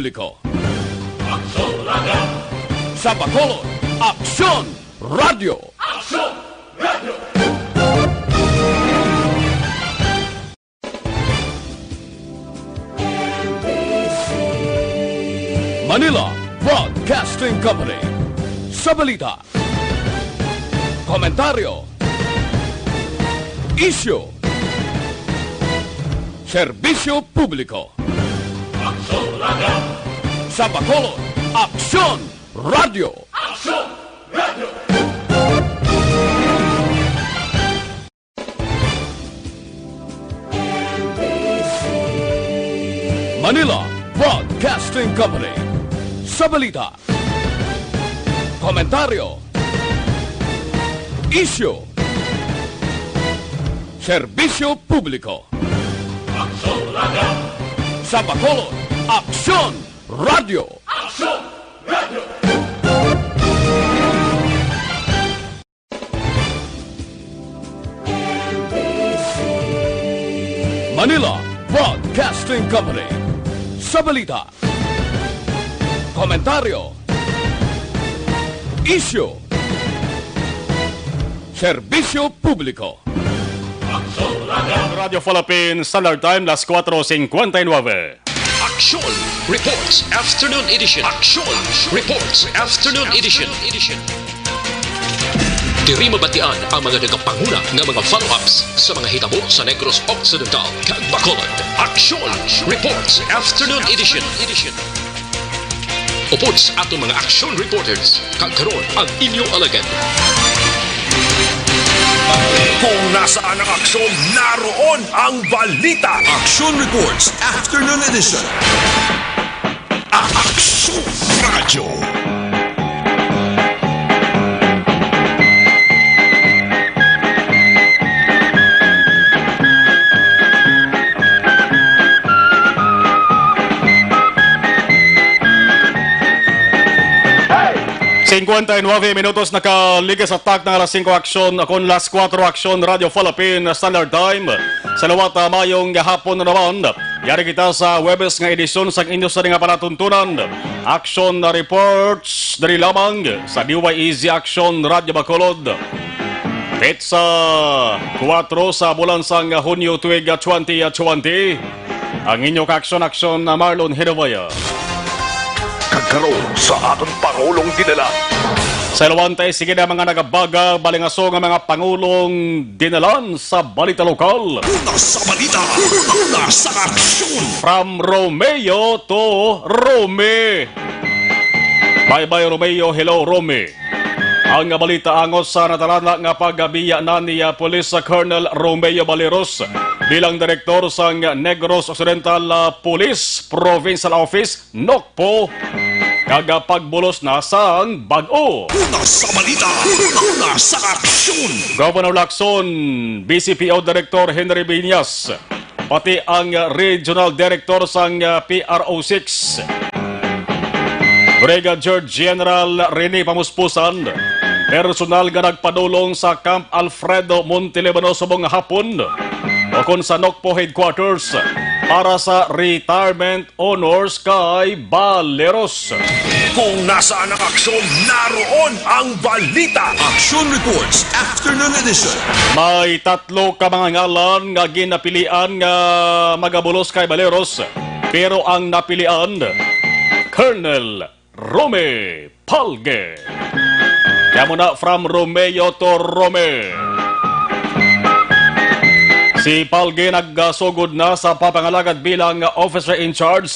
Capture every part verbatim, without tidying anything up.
Publiko. Aksyon Radio! Sa Bacolod, Aksyon Radio! Aksyon Radio! Manila Broadcasting Company. Sa balita, komentaryo, isyu, serbisyo publiko. Aksyon Radio! Sa Bacolod, Aksyon Radio! Aksyon Radio! Manila Broadcasting Company. Sa balita, komentaryo, isyu, serbisyo publiko. Aksyon Radio! Sa Bacolod, Aksyon Radio! Aksyon Radio! Manila Broadcasting Company. Sa balita, komentaryo, isyu, serbisyo publiko. Aksyon Radio! Radyo Falapin, Standard Time, las cuatro cincuenta y nueve. Aksyon Reports Afternoon Edition. Aksyon Reports Afternoon Edition. Diri mabatian ang mga nagapanguna nga mga follow-ups sa mga hitabo sa Negros Occidental kag Bacolod. Aksyon Reports Afternoon Edition. Upod sa aton mga aksyon reporters, kag karon ang inyo alagad. Kung nasaan ang aksyon, naroon ang balita. Aksyon Reports Afternoon Edition. Aksyon Radyo. Cincuenta y nueve minutos nakaligas sa tak ng alas singko aksyon, akon las kuwatro aksyon, Radyo Falapin, Standard Time. Sa liwat, ah, mayong hapon na naman. Yari kita sa Huwebes nga edisyon sang inyo sa nga palatuntunan. Action na reports diri lamang sa D Y E Z Action Radyo Bacolod. Petsa kuwatro sa bulan sang Hunyo tuig twenty twenty. Ang inyo ka-action-action na Marlon Hinovaya. Kag karon sa aton Pangulong Dinalan. Sa Iluwantay, sige na mga nagabaga, balingaso nga mga Pangulong Dinalan sa balita lokal. Una sa balita, una sa aksyon. From Romeo to Rome. Bye-bye, Romeo. Hello, Rome. Ang balita angot sa natalana nga pagbiya na ni, ah, Police Colonel Romeo Baleros bilang direktor sang Negros Occidental, ah, Police Provincial Office, NOCPO, kag, ah, pagbulos na sang bag-o. Una sa balita, una sa aksyon. Governor Lacson, B C P O Director Henry Viñas, pati ang Regional Director sang, ah, P R O six, Brigadier General Rene Pamuspusan, personal nga nagpadulong sa Camp Alfredo Montelibano subong nga hapon, ukon sa NOCPO Headquarters, para sa retirement honors kay Baleros. Kung nasaan ang aksyon, naroon ang balita. Action Reports, Afternoon Edition. May tatlo ka mga ngalan nga ginapilian nga magabulos kay Baleros, pero ang napilian, Colonel Rome Palge. Kaya mo na, from Romeo to Rome. Si Palge nagasugod na sa papangalagad bilang officer in charge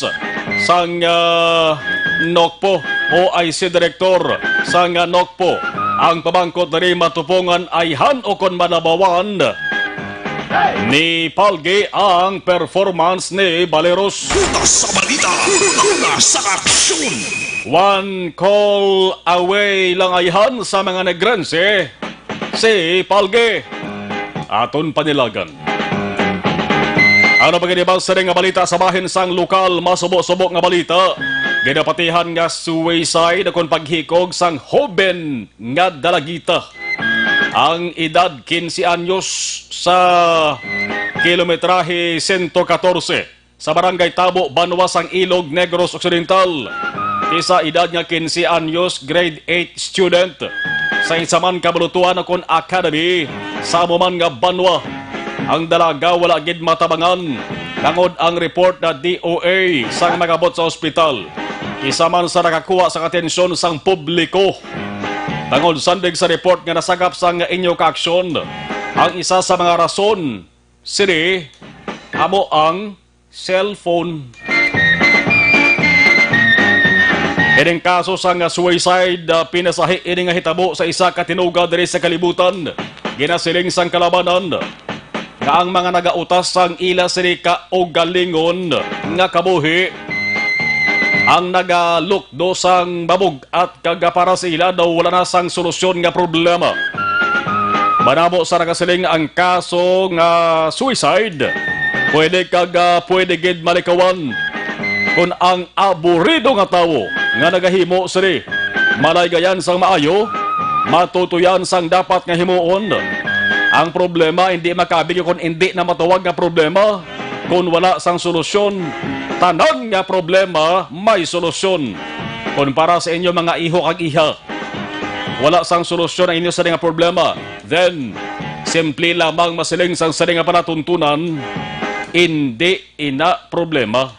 sang, ah, NOCPO, o I C director sang, ah, NOCPO. Ang pamangkot diri, matupongan ayhan ukon malabawan ni Palge ang performance ni Baleros. Una sa balita, una sa aksyon. One call away lang ayhan sa mga Negrense si Palge. Aton panilagan. Ano pa gani ba sa nga balita sa bahin sang lokal? Masubo-subo nga balita. Ginapatihan nga suicide kon paghikog sang hoben nga dalagita. Ang edad, quince anyos, sa kilometrahe sento katorse. sa Barangay Tabo, Banwa sang Ilog, Negros Occidental. Ti sa edad nga quince anyos, grade eight student sa isa man ka bulutuan o kon academy sa amo man nga banwa. Ang dalaga wala gid matabangan tungod ang report na D O A sang nag-abot sa ospital. Isa man sa nakakuha sa atensyon sang publiko tungod sandig sa report nga nasagap sang inyo kaaksyon. Ang isa sa mga rason sini amo ang cellphone. Ining kaso sang suicide, ah, pinasahi ini nga hitabo sa isa ka tinuga diri sa kalibutan. Ginasiling sang kalabanan nga ang mga nagautas sang ila sini kaugalingon nga kabuhi ang nagalukdo sang mabug-at kag para sa ila daw wala na sang solusyon nga problema. Manamo sa nagasiling ang kaso nga suicide, pwede kag, ah, pwede gid malikawan kon ang aburido nga tawo nga nagahimo sini malaygayan sang maayo, matutuyan sang dapat nga himuon. Ang problema hindi makabig kon hindi na matawag nga problema. Kon wala sang solusyon, tanan nga problema may solusyon. Kon para sa inyo mga iho kag iha, wala sang solusyon ang inyo sini nga problema, then simple lamang masiling sang sini nga palatuntunan, indi ina problema.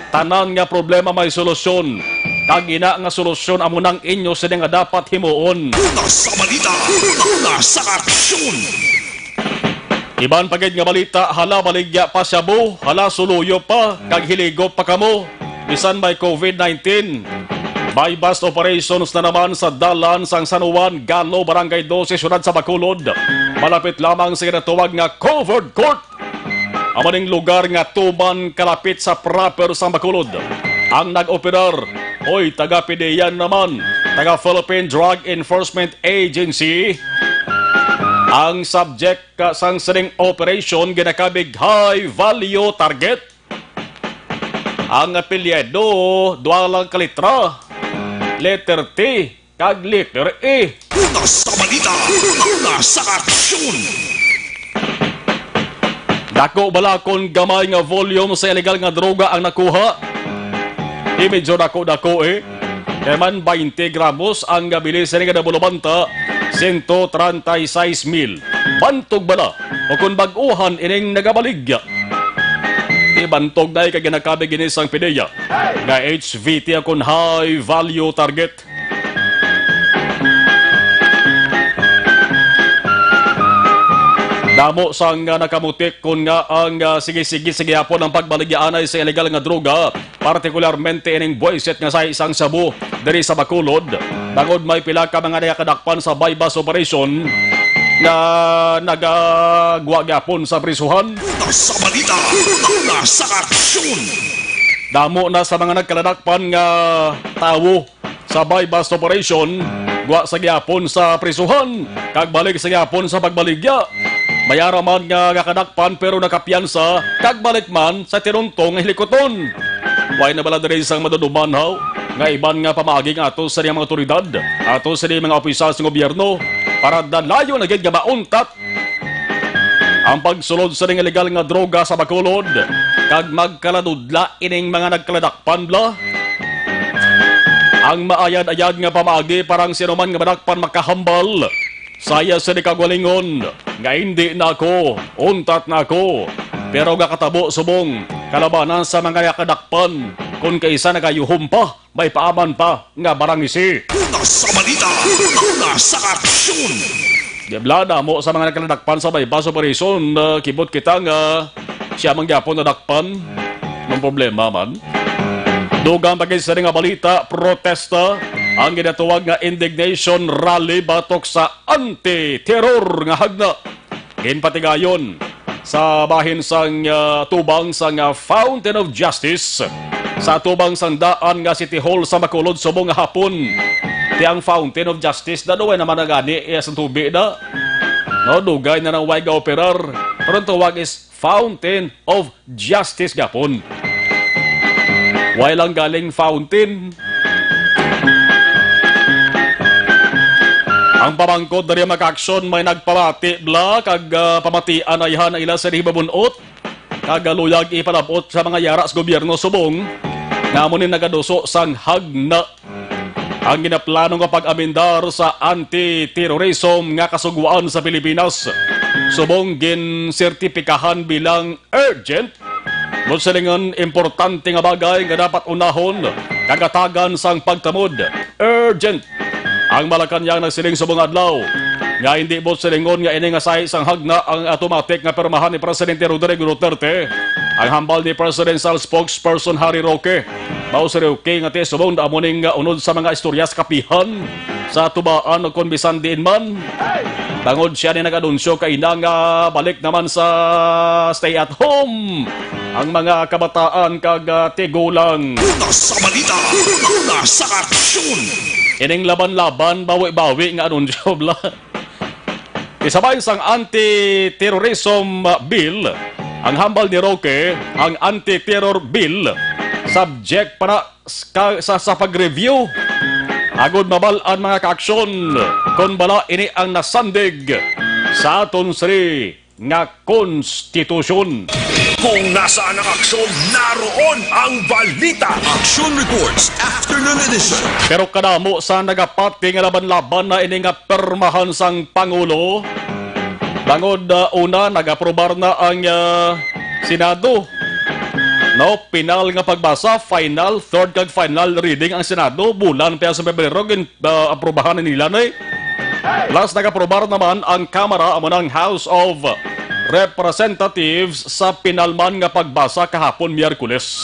Tanan nga problema may solusyon, kag ina nga solusyon amo nang inyo sini nga dapat himuon. Una sa balita, una sa aksyon. Iban pa gid nga balita, hala baligya pa shabu, hala suluyo pa, kag hiligop pa kamo. Bisan may covid nineteen, buy-bust operations na naman sa dalan sang San Juan, Galo, Barangay Doce, Siyudad sa Bacolod. Malapit lamang sa ginatawag nga covered court. Amo ning lugar nga tuman kalapit sa proper sang Bacolod. Ang nag-operar, oy, taga-PDEA naman, taga-Philippine Drug Enforcement Agency. Ang subject ka sang sining operation ginakabig high value target. Ang apelyido, duha lang ka litra, letter T kag letter E. Una sa balita, una sa aksyon. Dako bala kon gamay nga volume sa illegal nga droga ang nakuha? Di medyo dako-dako, eh. Kay man twenty gramos ang gabili sa nga nabulabanta, sento treinta y seis mil. Bantog bala o kon bag-uhan ining nagabaligya? Di bantog na kay ginakabig ini sang PDEA nga H V T o kon high value target. Damo sang, ah, nakamutik kon nga ang, ah, sige-sige sa gihapon ang pagbaligyaanay sa illegal nga droga, partikularmente ining buwisit nga sa isang shabu diri sa Bacolod, bangod may pila ka mga nakadakpan sa buy-bust operation nga nagagwa gihapon sa prisuhan. Una sa balita, una sa aksyon. Damo na sa mga nagkaladakpan nga tawo sa buy-bust operation, gwa sa gihapon sa prisuhan, kag balik sa gihapon sa pagbaligya. May ara man nga nakadakpan pero nakapiyansa, kag balik man sa tinuntong nga hilikuton. Way na bala diri sang maduduman, haw, nga iban nga pamaagi nga ato sa mga awtoridad, ato sa mga opisyal sa gobyerno, para dalayon na gid nga mauntat ang pagsulod sa ning illegal nga droga sa Bacolod, kag magkaladudla ining mga nagkaladakpan bala. Ang maayad-ayad nga pamaagi para ang sino man nga madakpan makahambal sa iya sa kaugalingon nga, "Hindi na ako, untat na ako." Pero gakatabo subong kalabanan sa mga nakadakpan, kon kaisa nagayuhom pa, may paaman pa nga barangisi. Una sa balita, una sa aksyon. Di bala, damo sa mga nagkaladakpan sa buy-bust operation, ah, kibot kita nga siya man gyapon nadakpan. Ang problema man. Dugang pa gid sa nga balita, protesta ang ginatawag nga indignation rally batok sa anti-terror nga hagna. Ginpatigayon sa bahin sang, ah, tubang sang, ah, Fountain of Justice sa tubang sang daan nga City Hall sa Bacolod subong nga hapon. Ti ang Fountain of Justice na daw, ay naman na gani, eh, sa tubi na. No, dugay na nang way ga-operar. Pero ang tawag is Fountain of Justice gapon. Way lang galing fountain. Ang pamangkot diri, mga kaaksyon, may nagpamati bala kag, ah, pamatian ayhan ang ila sa hibabun-ot. kag luyag ipalab-ot sa mga yara sa gobyerno subong nga amo ni nagaduso sang hagna ang ginaplano nga pag-amendar sa anti-terrorism nga kasugoan sa Pilipinas. Subong ginsertipikahan bilang urgent, buot silingon importante nga bagay nga dapat unahon kag hatagan sang pagtamod. Urgent. Ang Malacañang nagsiling subong adlaw nga hindi buot silingon nga ini nga sahi sang hagna ang automatic nga pirmahan ni Presidente Rodrigo Duterte. Ang hambal ni Presidential Spokesperson Harry Roque, mao si Roque nga ti subong amo ning unod sa mga istorya sa kapihan sa tubaan o kon bisan diin man. Tungod siya ni nag-anunsyo kaina nga balik naman sa stay at home ang mga kabataan kag, ah, tigulang. Una sa balita, una sa aksyon. Ining laban-laban, bawi-bawi nga anunsyo, bla. Isabay sang anti-terrorism bill, ang hambal ni Roque, ang anti-terror bill, subject pa na s-, ka-, sa, sa pag-review. Agod mabal-an mga kaaksyon kon bala ini ang nasandig sa aton sri nga konstitusyon. Kung nasaan ang aksyon, naroon ang balita. Action Reports Afternoon Edition. Pero kadamo sa nagapati nga laban-laban na ini nga permahan sang Pangulo. Bangod, ah, una, nag-aprobar na ang, ah, Senado. No, pinal nga pagbasa, final, third kag final reading ang Senado. Bulan pa sa Pebrero, gin, ah, aprobahan na nila na eh. Plus, nag-aprobar naman ang Kamara, amo ng House of Representatives, sa pinalman nga pagbasa kahapon, Miyerkules.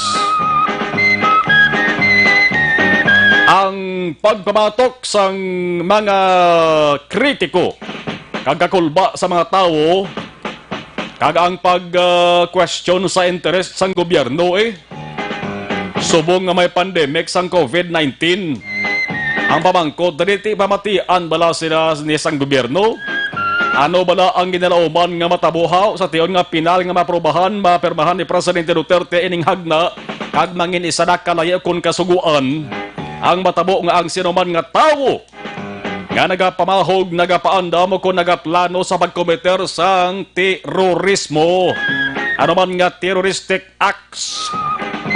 Ang pagpamatok sang mga kritiko kag kakulba sa mga tawo, kag ang pag, ah, question sa interest sang gobyerno, eh. Subong nga may pandemic sang covid nineteen. Ang pamangkot, dili ti pamatian bala sila ni sang gobyerno? Ano bala ang ginalauman nga matabo ha sa tion nga pinal nga maprobahan, mapirmahan ni Presidente Duterte ining hagna, kag mangin isa na kalayo kon kasugoan ang matabo nga ang sinuman nga tawo nga nagapamahog, nagapaandam, o kon nagaplano sa pagkometer sang terorismo, ano man nga terroristic acts,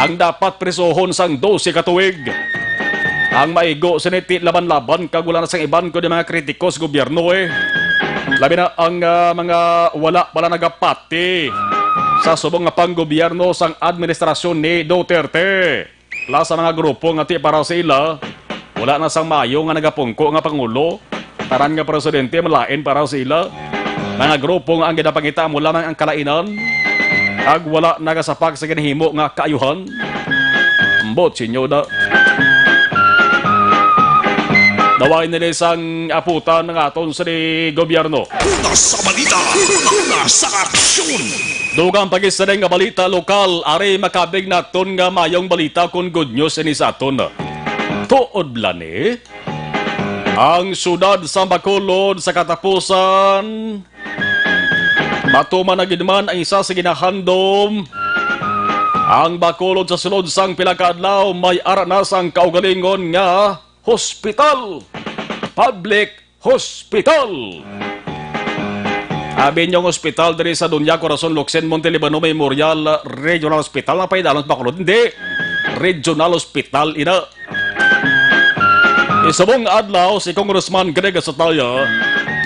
ang dapat prisohon sang dose ka tuig. Ang maigo sini ti laban-laban kag wala na sang iban kundi mga kritiko sa gobyerno, eh. Labi na ang, ah, mga wala pala nagapati sa subong nga panggobyerno sang administrasyon ni Duterte. Plus, ang mga grupo nga ti para sa ila, wala na sang maayo nga nagapungko nga pangulo. Tanan nga presidente malain para sa ila. Mga grupo nga ang ginapangita mo lamang ang kalainan, ag wala nagasapak sa ginahimo nga kaayuhan. Ambot, senyoda. Daway nila sang aputan nga aton sa di gobyerno. Una sa balita, una sa aksyon. Dugang pag-isa nga balita lokal, ari makabig naton nga mayong balita kun good news ini sa aton. Tuod bala ni, ang siyudad sa Bacolod sa katapusan, matuman na gid man ang isa sa ginahandom. Ang Bacolod sa sulod sang pila ka adlaw, may ara na sang kaugalingon nga hospital, public hospital. Abi niyo ang hospital diri sa Doña Corazon Locsin Montelibano Memorial Regional Hospital, ang paidalon sa Bacolod, hindi. Regional Hospital, ina. Isubong adlaw, si Congressman Greg Sataya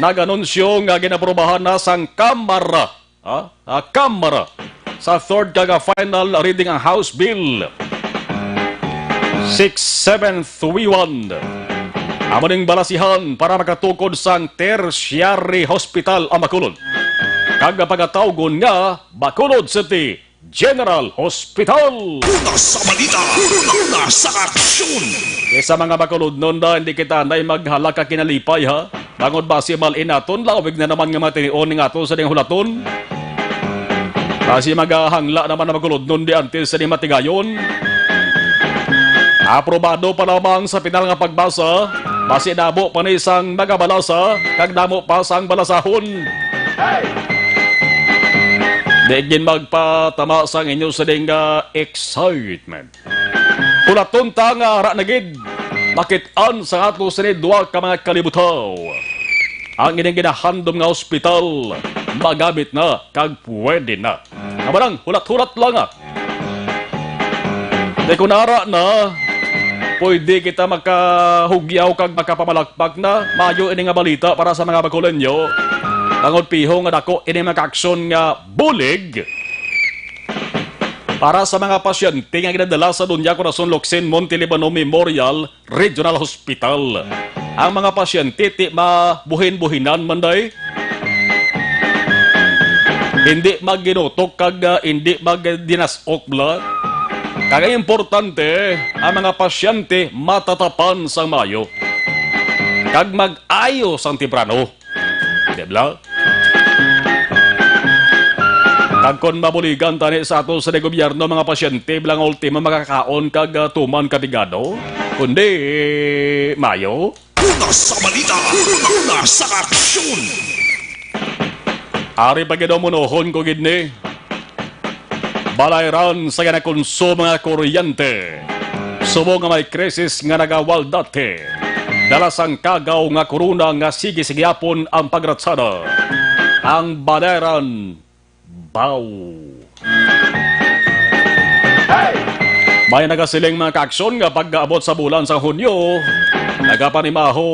nag-anunsyo nga ginaprobahan na sang Kamara, ha? Ah, Kamara sa third kag final reading ang House Bill six seven three one. Amo ning balasihan para makatukod sang tertiary hospital ang Bacolod, kag ang pagatawgon nga Bacolod City General Hospital. Una sa balita, una sa aksyon. Sa mga Bacolodnon da, hindi kita anday maghalak ka kinalipay, ha? Bangod basi mal-in naton, lawig na naman nga mga tinion ning aton sa ding hulaton. Basi magahangla naman ang Bacolodnon di antes sa ding matigayon. Aprobado pa lamang sa pinal nga pagbasa, basi damo pa ni sang nagabalasa, kag damo pa sang balasahon. Di gid magpatama sang inyo sining, ah, excitement. Hulaton ta nga ara na gid makit-an sa ato sini duha ka mga kalibutaw. Ang ining ginahandom nga ospital, magamit na kag pwede na. Kabarang, hulat-hulat lang, ah. Di kun ara na, pwede kita makahugyaw kag makapamalakpak na. Maayo ini nga balita para sa mga Bacolodnon. Tungod piho nga dako ini makaaksyon nga bulig para sa mga pasyente nga ginadala sa Doña Corazon Locsin Montelibano Memorial Regional Hospital. Ang mga pasyente ti mabuhin-buhinan man day. Hindi maginutok kag, ah, hindi magdinas-ok blood. Kag ang importante, ang mga pasyente matatapan sang maayo kag mag-ayo sang temprano. Di ba? Kag kon mabuligan tani sa ato sa gobyerno, mga pasyente bilang ultimo makakaon kag, ah, tuman kabigado, kundi mayo. Una sa balita, una sa aksyon. Ari pa gid ang munohon ko gid ni. Balayran sa ginakonsumo nga kuryente. Subong nga may krisis nga nagawaldati, dala sang kagaw nga korona nga sige-sige gihapon ang pagratsada. Ang Balayran Baw. May nagasiling, mga kaaksyon, nga pag-abot sa bulan sa Hunyo, nagapanimaho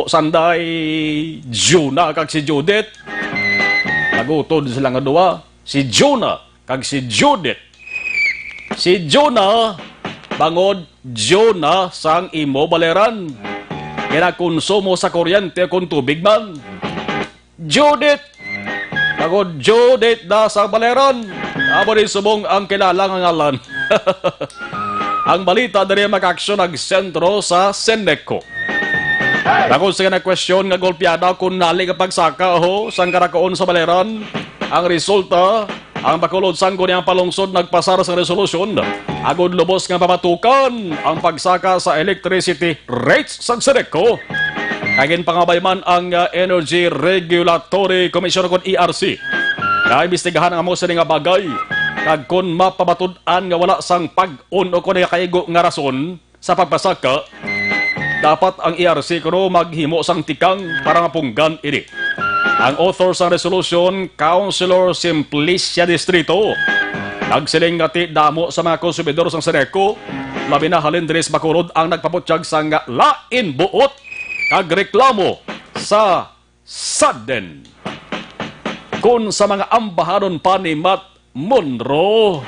sanday Juna kag si Judith. Nagutod sila nga duha, si Juna kag si Judith. Si Juna, bangod Juna sang imo balayran, kinakonsumo sa kuryente kon tubig man. Judith, bangod Judith na sang balayran. Amo ni subong ang kilala nga ngalan. Ang balita diri, mga kaaksyon, nagsentro sa Ceneco. Bangod sa nga question nga golpiada kon nali nga pagsaka ho sang karakuon sa balayran, ang resulta, ang Bacolod Sangguniang Panlungsod nagpasar sang resolusyon agod lubos nga pamatukan ang pagsaka sa electricity rates sang Ceneco. Kag ginpangabay man ang, ah, Energy Regulatory Commission, kon E R C, nga imbestigahan ang amo sini nga bagay, kag kon mapamatud-an nga wala sang pag-un o kon nakaigo nga rason sa pagpasaka, dapat ang E R C kuno maghimo sang tikang para mapunggan ini. Ang author sang resolution, Councilor Simplicia Distrito, nagsiling nga ti damo sa mga konsumidor sang Ceneco, labi na halin diri sa Bacolod, ang nagpabutyag sang lain buot kag reklamo sa sudden. Kon sa mga ambahanon pa ni Matt Monro,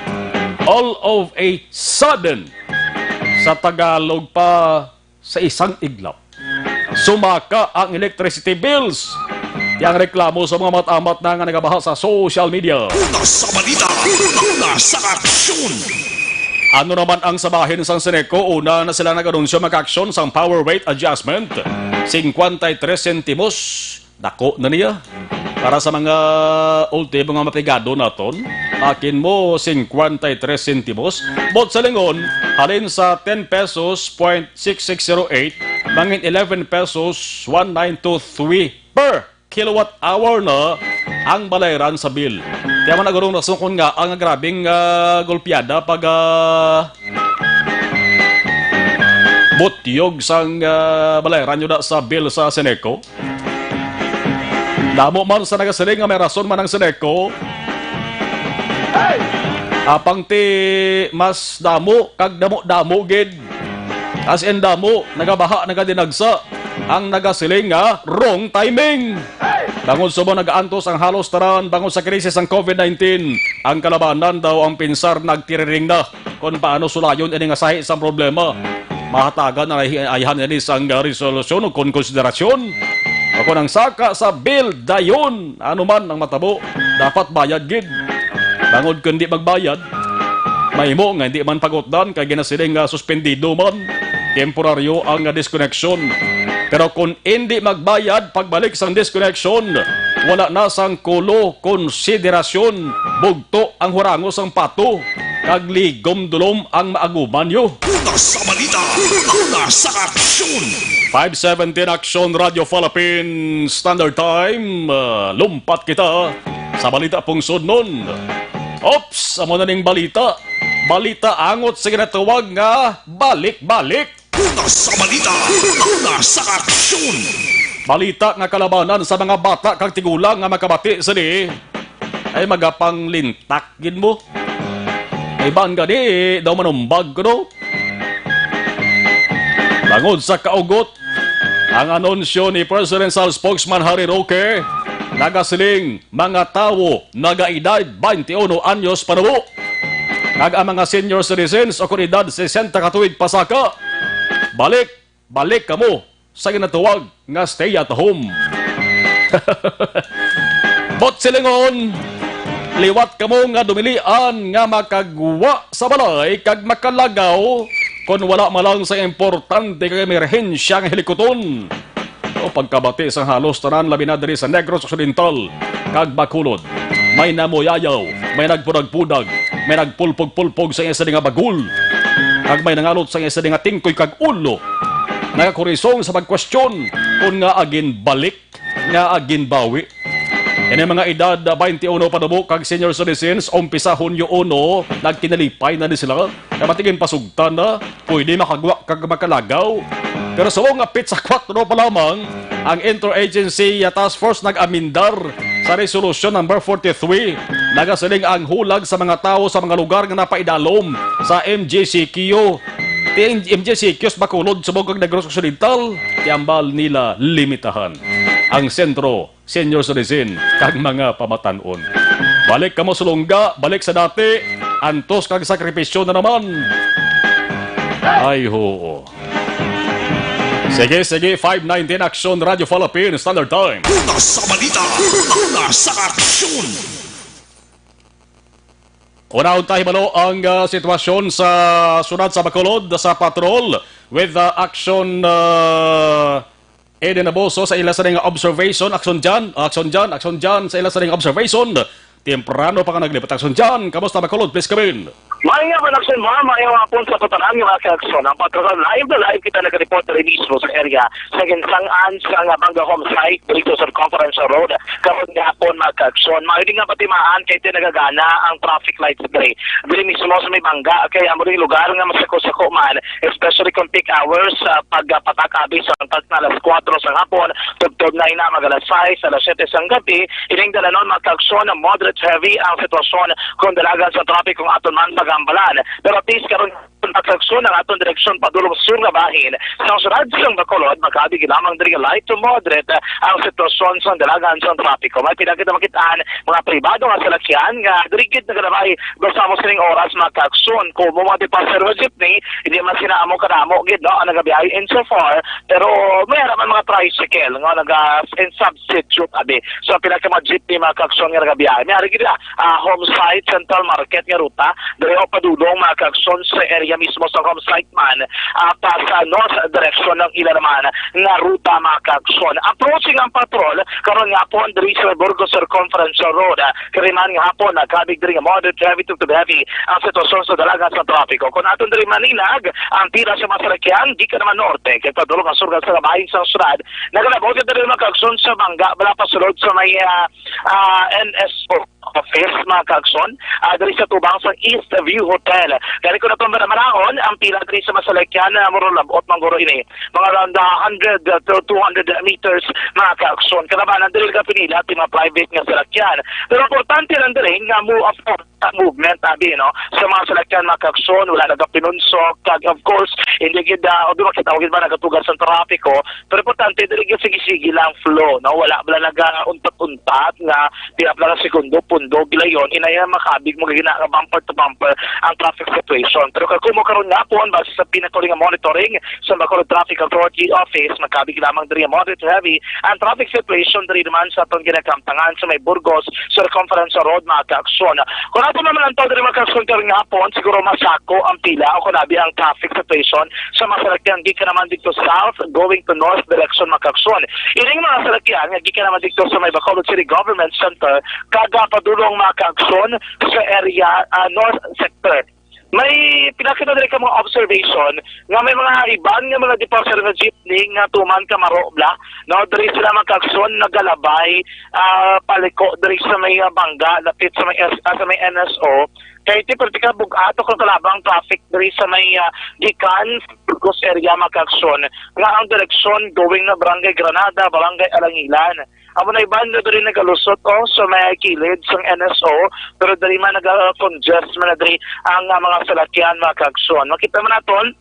all of a sudden, sa Tagalog pa, sa isang iglap, sumaka ang electricity bills. Yang reklamo sa mga amat-amat na nga nagabaha sa social media. Una sa balita, una sa aksyon. Ano naman ang sabahin sang Ceneco? Una na sila nag-anunsyo mag-aksyon sang power rate adjustment. Singkwenta y tres sentimos. Dako na niya. Para sa mga ultimo nga mapigado naton, akin mo singkwenta y tres sentimos. Bot sa lingon, halin sa ten pesos point six six zero eight, mangin eleven pesos one nine two three per kilowatt hour na ang balayran sa bill. Kaya man nagurong nasukon nga ang grabing, ah, golpiada pag, ah, butyog sang, ah, balayran yun na sa bill sa Ceneco. Damo man sa nagasiling nga may rason man ang Ceneco. Apang ti mas damo kag damo-damo gid. As in damo, nagabaha, nagadinagsa. Ang nagasiling nga wrong timing. Tungod subong nagaantos ang halos tanan bangod sa krisis sang covid nineteen, ang kalabanan daw ang pinsar nagtiriring na kon paano sulayon ini nga sahi sang problema. Mahatagan ang ay-, ayhan ini sang resolusyon o kon konsiderasyon. O kon ang saka sa bill dayon, ano man ang matabo, dapat bayad gid. Bangod kon di magbayad, mahimo nga hindi man pagutdan kay ginasiling nga suspendido man temporaryo ang disconnection. Pero kon hindi magbayad pagbalik sang disconnection, wala na sang kulo konsiderasyon, bugto ang hurango sang pato, kag ligom dulom ang maaguman nyo. Una sa balita, una sa aksyon. Five seventeen Aksyon Radio Philippines Standard Time. Ah, lumpat kita sa balita pungsod nun. Ops, amo na ning balita. Balita angot sa ginatawag nga balik-balik. Una sa balita, una sa aksyon. Balita nga kalabanan sa mga bata kag tigulang nga makabati sini ay magapanglintak gid mo. Iban gani daw manumbag kuno. Bangod sa kaugot, ang anunsyo ni Presidential Spokesman Harry Roque nagasiling mga tawo nagaedad twenty-one anyos panubo, kag ang mga senior citizens o kon edad sesenta ka tuig pasaka, balik, balik kamo sa ginatawag nga stay at home. But silingon, liwat kamo nga dumilian nga makagwa sa balay kag makalagaw kon wala man lang sa importante kag emerhensya nga hilikuton. O pagkabati sa halos tanan, labi na diri sa Negros Occidental kag Bacolod, may namuyayaw, may nagpudag-pudag, may nagpulpog-pulpog sa isa nga bagul, kag may nangalot sa isa nga tingkoy kag ulo. Nagakurisong sa pagkwestiyon kon nga agin balik, nga agin bawi. Ini mga edad twenty-one panubo kag senior citizens, umpisa Hunyo uno, nagkinalipay na ni sila. Kay batig ginpasugtan na, pwede makagwa kag makalagaw. Pero subong nga petsa kuwatro pa lamang, ang Interagency Task Force nag-amendar sa Resolution Number forty-three. Nagasiling ang hulag sa mga tawo sa mga lugar nga napaidalom sa M G C Q. Ti M G C Q sa Bacolod, subong kag Negros Occidental, ti ambal nila limitahan ang sentro, senior citizen, kag mga pamatan-on. Balik kamo sa lungga, balik sa dati, antos kag sakripisyo na naman. Ay, hoo. Sige, sige, five nineteen Action Radio Philippines Standard Time. Una sa balita, una sa aksyon. Unahon ta hibalo ang, ah, sitwasyon sa siyudad sa Bacolod sa patrol with, ah, Action, ah, Eden Aboso sa ila sa nga observation. Action Jan, Action Jan, Action Jan sa ila sa nga observation. Temprano pa nga naglibot. Action Jan, kamusta Bacolod? Please come in. Maayong hapon, Action Mar. Maayong hapon sa tanan nga mga ka-aksyon. Ang patrol, live na live kita nagareport diri mismo sa area sa ginsang-an sa nga bangga home site diri sa Circumferential Road. Karon gihapon, mga ka-aksyon, maayo din nga patimaan kay di nagagana ang traffic lights diri. Diri mismo sa may bangga, kay amo rin lugar nga masako-sako man, especially kung peak hours, sa pagpatak abi sa tag na alas kuwatro sa hapon, tubtob na ina mag alas sais, alas siyete sang gabi, ining dalanon, mga ka-aksyon, moderate heavy ang sitwasyon kung dalagan sa traffic kung aton man pagambalan. Pero at least karon, mga ka-aksyon, ang aton direksyon padulong sur nga bahin sa siyudad sang Bacolod, makaabi lamang diri light to moderate ang sitwasyon sa dalagan sa trapiko. May pila kita makit-an mga pribado nga salakyan nga diri gid nagalabay basta mo sining oras, mga ka-aksyon. Kung mo mga departure nga jeepney, hindi man sila amo kadamo gid, no, ang nagabiyahe insofar, pero may ara man mga tricycle nga naga in substitute abi. So pila ka mga jeepney, mga ka-aksyon, nga nagabiyahe. May ari gid, ah, ah, home site, Central Market nga ruta. Diri o padulong, mga ka-aksyon, sa area mismo sa home site man, ah, pa sa north direction ng ila naman nga ruta, mga ka-aksyon. Approaching ang patrol, karon nga po, diri sa Burgos Circumferential Road, ah, kariman nga hapon, nagkabig diri nga moderate heavy to heavy ang sitwasyon sa dalagan sa trapiko. Kung aton diri maninag, ang pila sa mga salakyan, gikan naman norte, kay padulong ang sur sa bahin sa syudad, nagalabot diri, mga ka-aksyon, sa bangga, wala pa sulod sa may, ah, ah, N S O office, mga ka-aksyon, ah, diri sa tubang sa East View Hotel. Gani kung atong manamanaon, ang pila diri sa masalakyan, ah, mura labot man guro ini. Mga around, ah, hundred to two hundred meters, mga ka-aksyon. Kalabanan diri ka pinila ti mga private nga salakyan. Pero importante lang diri nga mo afford sa movement, abi, no? Sa mga salakyan, mga ka-aksyon, wala nagapinunsok, kag of course, hindi gid, ah, o di makita, o gid ba nagatugas ang trapiko, pero importante, dili gyud sige-sige lang flow, no? Wala bala nagauntat-untat nga pila pala ka segundo, pundo, gilayon, inaya makabig mo gina nga bumper to bumper ang traffic situation. Pero kag kumo karon nga po, base sa pinakuli nga monitoring sa Bacolod Traffic Authority Office, makabig lamang diri nga moderate to heavy ang traffic situation diri naman sa atong ginakamtangan sa may Burgos Circumferential Road, mga ka-aksyon. Kung ato naman ang diri, mga ka-aksyon, karon nga hapon, siguro masako ang pila o kunabi ang traffic situation sa mga salakyan gikan naman dito south going to north direction, mga ka-aksyon. Ining mga salakyan nga gikan naman dito sa may Bacolod City Government Center, kaga padulong, mga ka-aksyon, sa area, ah, north sector. May pinakita diri ka mga observation nga may mga iban nga mga departure nga jeepney nga tuman ka Marobla, no, diri sila, mga ka-aksyon, nagalabay, ah, paliko diri sa may, ah, bangga, lapit sa may S-, ah, sa may N S O. Kay ti perti ka bug-ato kang kalabang traffic diri sa may, ah, gikan Burgos area, mga kaaksyon, nga ang direksyon going na Barangay Granada, Barangay Alangilan. Amo na iban na diri nagalusot, oh, sa may kilid sang N S O, pero diri man naga-congest man na diri ang, ah, mga salakyan, mga kaaksyon. Makita man naton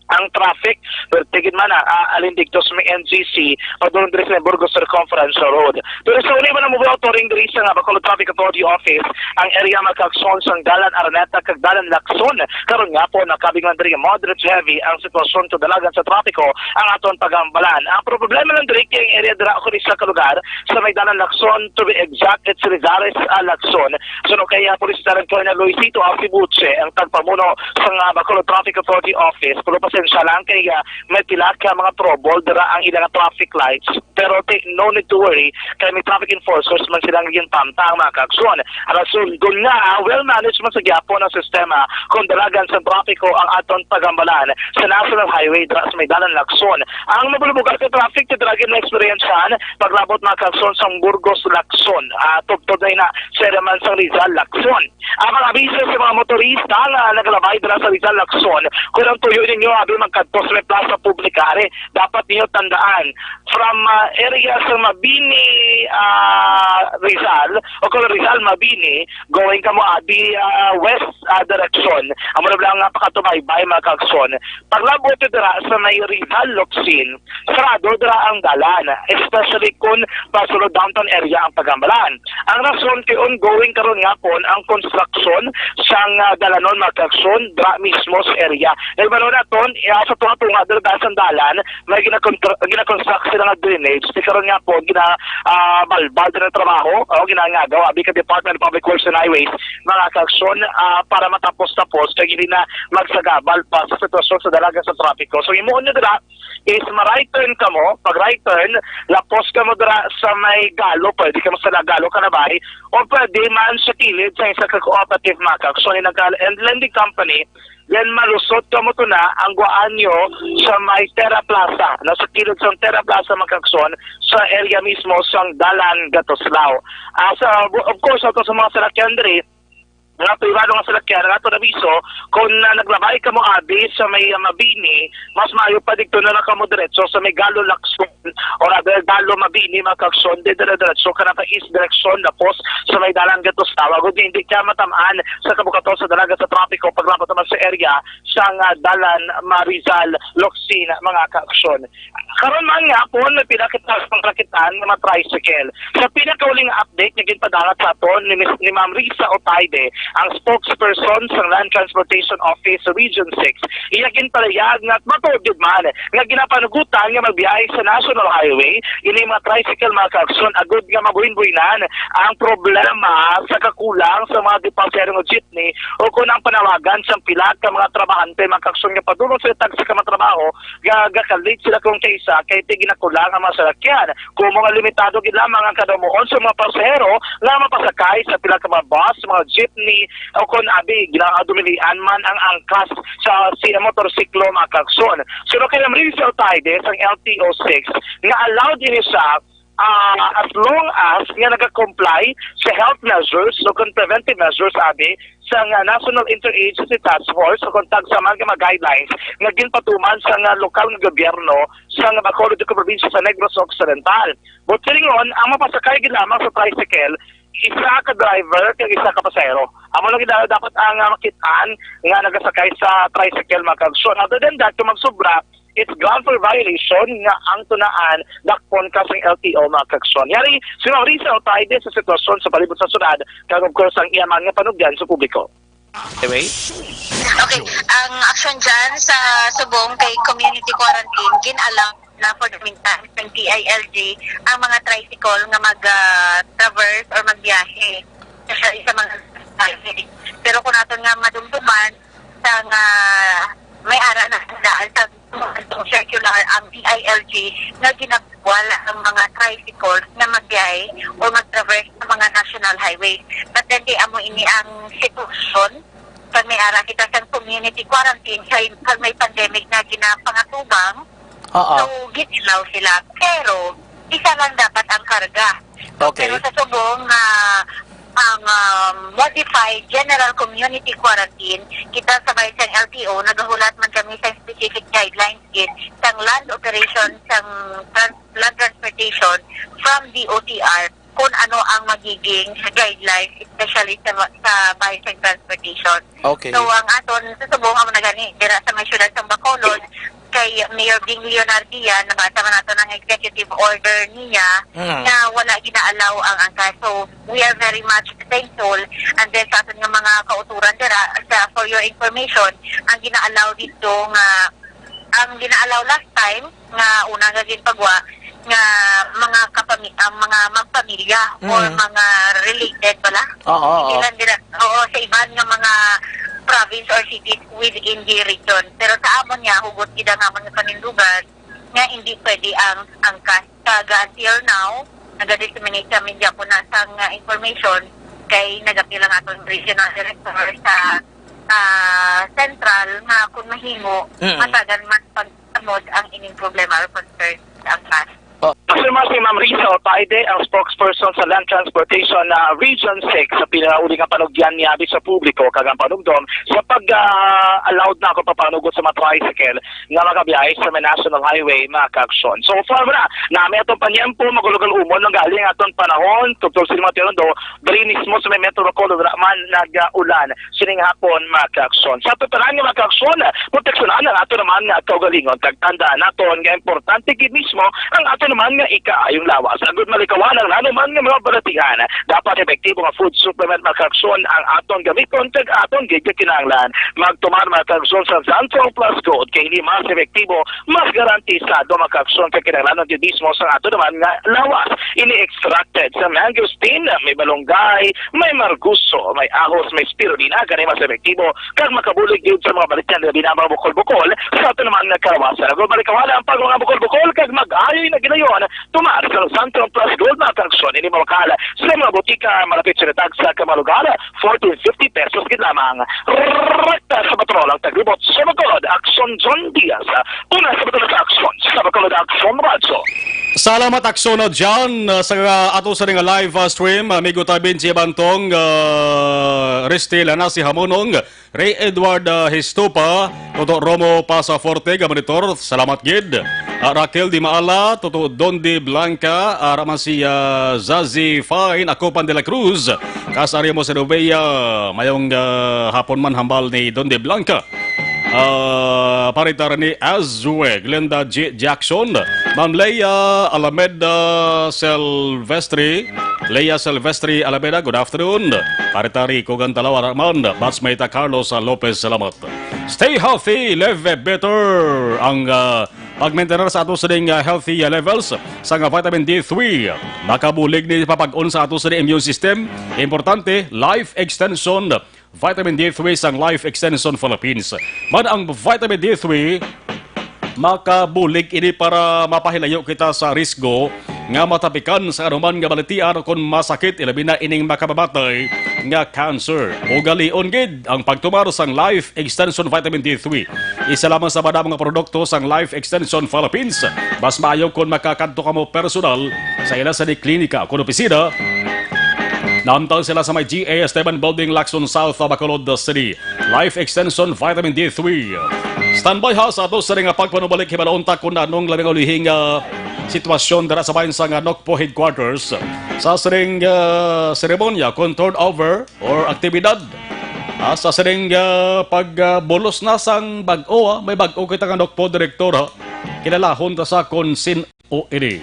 ang traffic, pero tigid man na, ah, alin dito sa may N G C, padulong diri sa may Burgos Circumferential Road. Pero sa una man ang mobile touring diri sa nga Bacolod Traffic Authority Office, ang area, mga kaaksyon, sang Dalan Araneta kag Dalan Lacson. Karon nga po, nakabig man diri moderate to heavy ang sitwasyon kung dalagan sa trapiko ang aton pagambalan. Ang problema lang diri kay ang area dira ako sa kalugar sa may Dalan Lacson, to be exact, it's Rizales, ah, Lacson. So, no, kaya Police Lieutenant Colonel Luisito Arcibuche, ang tagpamuno sa nga Bacolod Traffic Authority Office, pero pasensya lang kay, ah, may pila ka mga trouble dira ang ilang traffic lights. Pero ti-, no need to worry, kay may traffic enforcers man sila nga ginpamta ang mga kaaksyon. Ang rason dun nga, ah, well managed man sa gyapon ang sistema kung dalagan sa trapiko ang aton pagambalan sa National Highway dira sa may Dalan Lacson. Ang mabulubugan sa traffic, ti dira gid na-experiencehan paglabot, mga kaaksyon, sang Burgos Lacson, ah, tubtob na ina sa area man sang Rizal Lacson. Ang mga abiso sa mga motorista nga nagalabay dira sa Rizal Lacson, kung ang tuyo ninyo abi magkadto sa may plaza publika, ari, dapat ninyo tandaan, from, ah, area sa Mabini, ah, Rizal, o kung Rizal, Mabini, going kamo abi, ah, west, ah, direction, amo na lang nga pakatubaybay, mga kaaksyon. Paglabot dira sa may Rizal Locsin, sarado dira ang dalan, especially kung pasulod downtown area ang pagambalan. Ang rason kay ongoing karon nga pon ang construction sang, ah, dalanon, mga kaaksyon, dira mismo sa area. Nahibalo naton, ah, sa tunga-tunga dira sa dalan, may ginakontra-, ginakonstruct sila nga drainage. Di karon nga po, gina, ah, balbal din ang trabaho, o ginangagaw, abi ka Department of Public Works and Highways, mga kaaksyon, ah, para matapos-tapos, kay hindi na magsagabal pa sa sitwasyon sa dalagan sa trapiko. So, himuon nyo dira is ma-right turn kamo. Pag right turn, lapos kamo dira sa may Galo, pwede kamo sa Galo, Kanabay, o pwede man sa kilid sa isa ka cooperative, mga kaaksyon, ni nag-, and lending company, then malusot kamo to na ang guaan nyo sa may Terra Plaza, na sa kilid sa Terra Plaza, mga kaaksyon, sa area mismo sang Dalan Gatuslao. Ah, sa, of course, ato sa mga salakyan diri, mga pribado nga salakyan, ang ato nabiso, kung, ah, naglabay kamo abi sa may, ah, Mabini, mas maayo pa dito na lang kamo diretso sa may Galo Lacson, o rather, Galo Mabini, mga kaaksyon, di dire-diretso ka na pa east direction, tapos sa may Dalan Gatuslao, agud hindi ka matamaan sa kabukaton sa dalagan sa trapiko, paglabot naman sa area sang, ah, Dalan Marizal Locsin, mga kaaksyon. Karon man nga hapon, may pila kita sa mga rakitan nga mga tricycle. Sa pinakauling update nga ginpadala sa aton ni Miss, ni Ma'am Risa Otaide, ang spokesperson sa Land Transportation Office Region six, iya ginpalihag nga matuod gid man nga ginapanugutan nga magbiyahe sa National Highway ini mga tricycle, mga kaaksyon, agud nga mabuhin-buhinan ang problema sa kakulang sa mga pasahero nga jeepney o kung ang panawagan sa pila ka mga trabahante, mga kaaksyon, nga padulong sa tagsa ka mga trabaho, ga-, gakalit sila kung kaisa kay ti ginakulang ang mga salakyan. Kung mga limitado gid lamang ang kadamuon sa mga pasahero nga mapasakay sa pila ka mga bus, mga jeepney, o kung abi, ginaadumilian man ang angkas sa si motorsiklo, mga kaaksyon. Suno kay Amril Altaide sang L T O six nga allowed ini siya, ah, as long as nga nagakomply sa health measures o kung preventive measures, abi, sang, ah, National Interagency Task Force o kung tagsa man nga mga guidelines nga ginpatuman sang, ah, lokal nga gobyerno sang Bacolod ug probinsya sa Negros Occidental. But silingon, ang mapasakay gid lamang sa tricycle, isa ka driver kag isa ka pasahero. Amo lang gid dapat ang, ah, makit-an nga nagasakay sa tricycle, mga kaaksyon. Other than that, kung magsubra, it's ground for violation nga ang tunaan dakpon ka sang L T O, mga kaaksyon. Yari, si Ma'am Risa Otaide sa sitwasyon sa palibot sa syudad, kag of course ang iya man nga panugyan sa publiko. Anyway. Okay, ang action dyan sa subong kay community quarantine, gin-allow na for the meantime ng D I L G ang mga tricycle nga mag-traverse or magbiyahe, especially sa mga highway. Pero kung naton nga madumduman sa nga may ara na daan sa circular ang D I L G nga ginabawal ang mga tricycles na magbiyahe o mag-traverse sa mga national highway. But then, di amo ini ang sitwasyon pag may ara kita sa community quarantine kay pag may pandemic na ginapangatubang. Oo. So, ginilaw sila. Pero, isa lang dapat ang karga. Okay. Pero sa subong nga ang, um, modified general community quarantine, kita sa Bayan sang L T O, nagahulat man kami sa specific guidelines gid sang land operation sang trans-, land transportation from D O T R kung ano ang magiging guidelines, especially sa, sa Bayan sang Transportation. Okay. So, ang aton, sa Subo, amo na gani, dira sa may siyudad sang Bacolod, kay Mayor Bing Leonardia, nabasa man nato ang executive order niya Mm. na wala gina-allow ang angkas. So, we are very much thankful. And then, sa aton nga mga kauturan dira, sa, for your information, ang gina-allow dito nga, ang gina-allow last time, nga una nga ginpagwa, nga mga kapami-, ang mga magpamilya or Mm. mga related bala. Oo, oo. Hindi lang dira, oo, sa iban nga mga province or cities within the region. Pero sa amon nga, hugot gid ang amon nga panindugan nga hindi pwede ang angkas. Kag until now, naga-disseminate kami gyapon na sang, ah, information kay nagapil ang aton regional director sa, ah, central nga kung mahimo, Mm. matagan man pagsamod ang ining problema or concern sa angkas. Afirma si Ma'am Rizal Paide, ang spokesperson sa Land Transportation na Region six, sa pinakauli nga panugyan niya sa publiko kag ang panumdom sa pag-allowed na ako papanugot sa mga tricycle nga makabiyahe sa may National Highway, mga kaaksyon. So far, wala na may atong panyempo, magulo-gulo umon lang galing aton panahon, tubtob sa mga tinundo, diri mismo sa may Metro Bacolod, wala man nag-ulan sining hapon, mga kaaksyon. Sa pagpanahan nga mga kaaksyon, proteksyonan ang ato naman nga kaugalingon. Kag tandaan naton nga importante gid mismo ang ato naman nga ikaayong lawas. Agud malikawan ang nanuman nga mga balatian, dapat epektibo nga food supplement, mga kaaksyon, ang aton gamiton kag aton gid nga kinahanglan. Magtumar, mga kaaksyon, sa Zantron Plus Gold kay ini mas epektibo, mas garantisado, mga kaaksyon, kag kinahanglanon gid mismo sa ato naman nga lawas. Ini extracted sa mangosteen, may malunggay, may marguso, may ahos, may spirulina, gani mas epektibo kag makabulig gyud sa mga balatian nga binabang bukol-bukol sa ato naman nga kalawasan. Ako, malikawala ang pag mga bukol-bukol kag mag-ayoy na ginayon, tumar sa Zantron Plus Gold, mga kaaksyon. Ini mawakal sa mga butika malapit sa tagsa ka mga lugar, fourteen fifty pesos gid lamang. Rekta sa patrol ang taglibot sa Bacolod, Aksyon John Diaz. Una sa Bacolod Aksyon, sa Bacolod Aksyon Radyo. Salamat, Aksyon John, uh, sa, uh, ato sa nga live, uh, stream. Amigo ta Benji Bantong, uh, Restil, ana si Hamonong, Ray Edward, uh, Histopa, Toto Romo Pasaforte, ga monitor. Salamat gid. Uh, Raquel Di Maala, Toto Don Di Blanca, uh, raman si, uh, Zazi Fine, Akopan de la Cruz, Kasari mo sa Dubey, uh, mayong, uh, hapon man hambal ni Don Di Blanca. Ah, paritar ni Azue, Glenda G. Jackson, Ma'am Leia Alameda Silvestri, Leia Silvestri Alameda, good afternoon. Paritari Kugan Talawa Rahman, Batchmate Carlos Lopez, salamat. Stay healthy, live better. Ang, ah, pag-maintain sa ato sining, ah, healthy, ah, levels sa nga vitamin D three, makabulig ni papag-on sa ato sining immune system. Importante, life extension. Vitamin D three sang Life Extension Philippines. Man ang vitamin D three, makabulig ini para mapahilayo kita sa risgo nga matapikan sa anuman nga balatian kon masakit, ilabi na ining makababatay nga cancer. Ugalion gid ang pagtumar sang Life Extension Vitamin D three. Isa lamang sa madamo nga produkto sang Life Extension Philippines. Mas maayo kon makakadto kamo personal sa ila sa di klinika kon opisina. Naamtang sila sa may G A Esteban Building, Lacson South, Bacolod City. Life Extension Vitamin D three. Standby ha sa ato sa nga pagpanubalik, hibalaon ta kung anong labing ulihing, ah, sitwasyon dira sa bayan sa nga Nokpo Headquarters sa sining, ah, seremonya kung turnover or aktibidad. Ah, sa sining, ah, pag, ah, bulos na sang bag-o, ah, may bag-o kita nga Nokpo direktor, ah. Kilalahon ta sa kung sin o ini.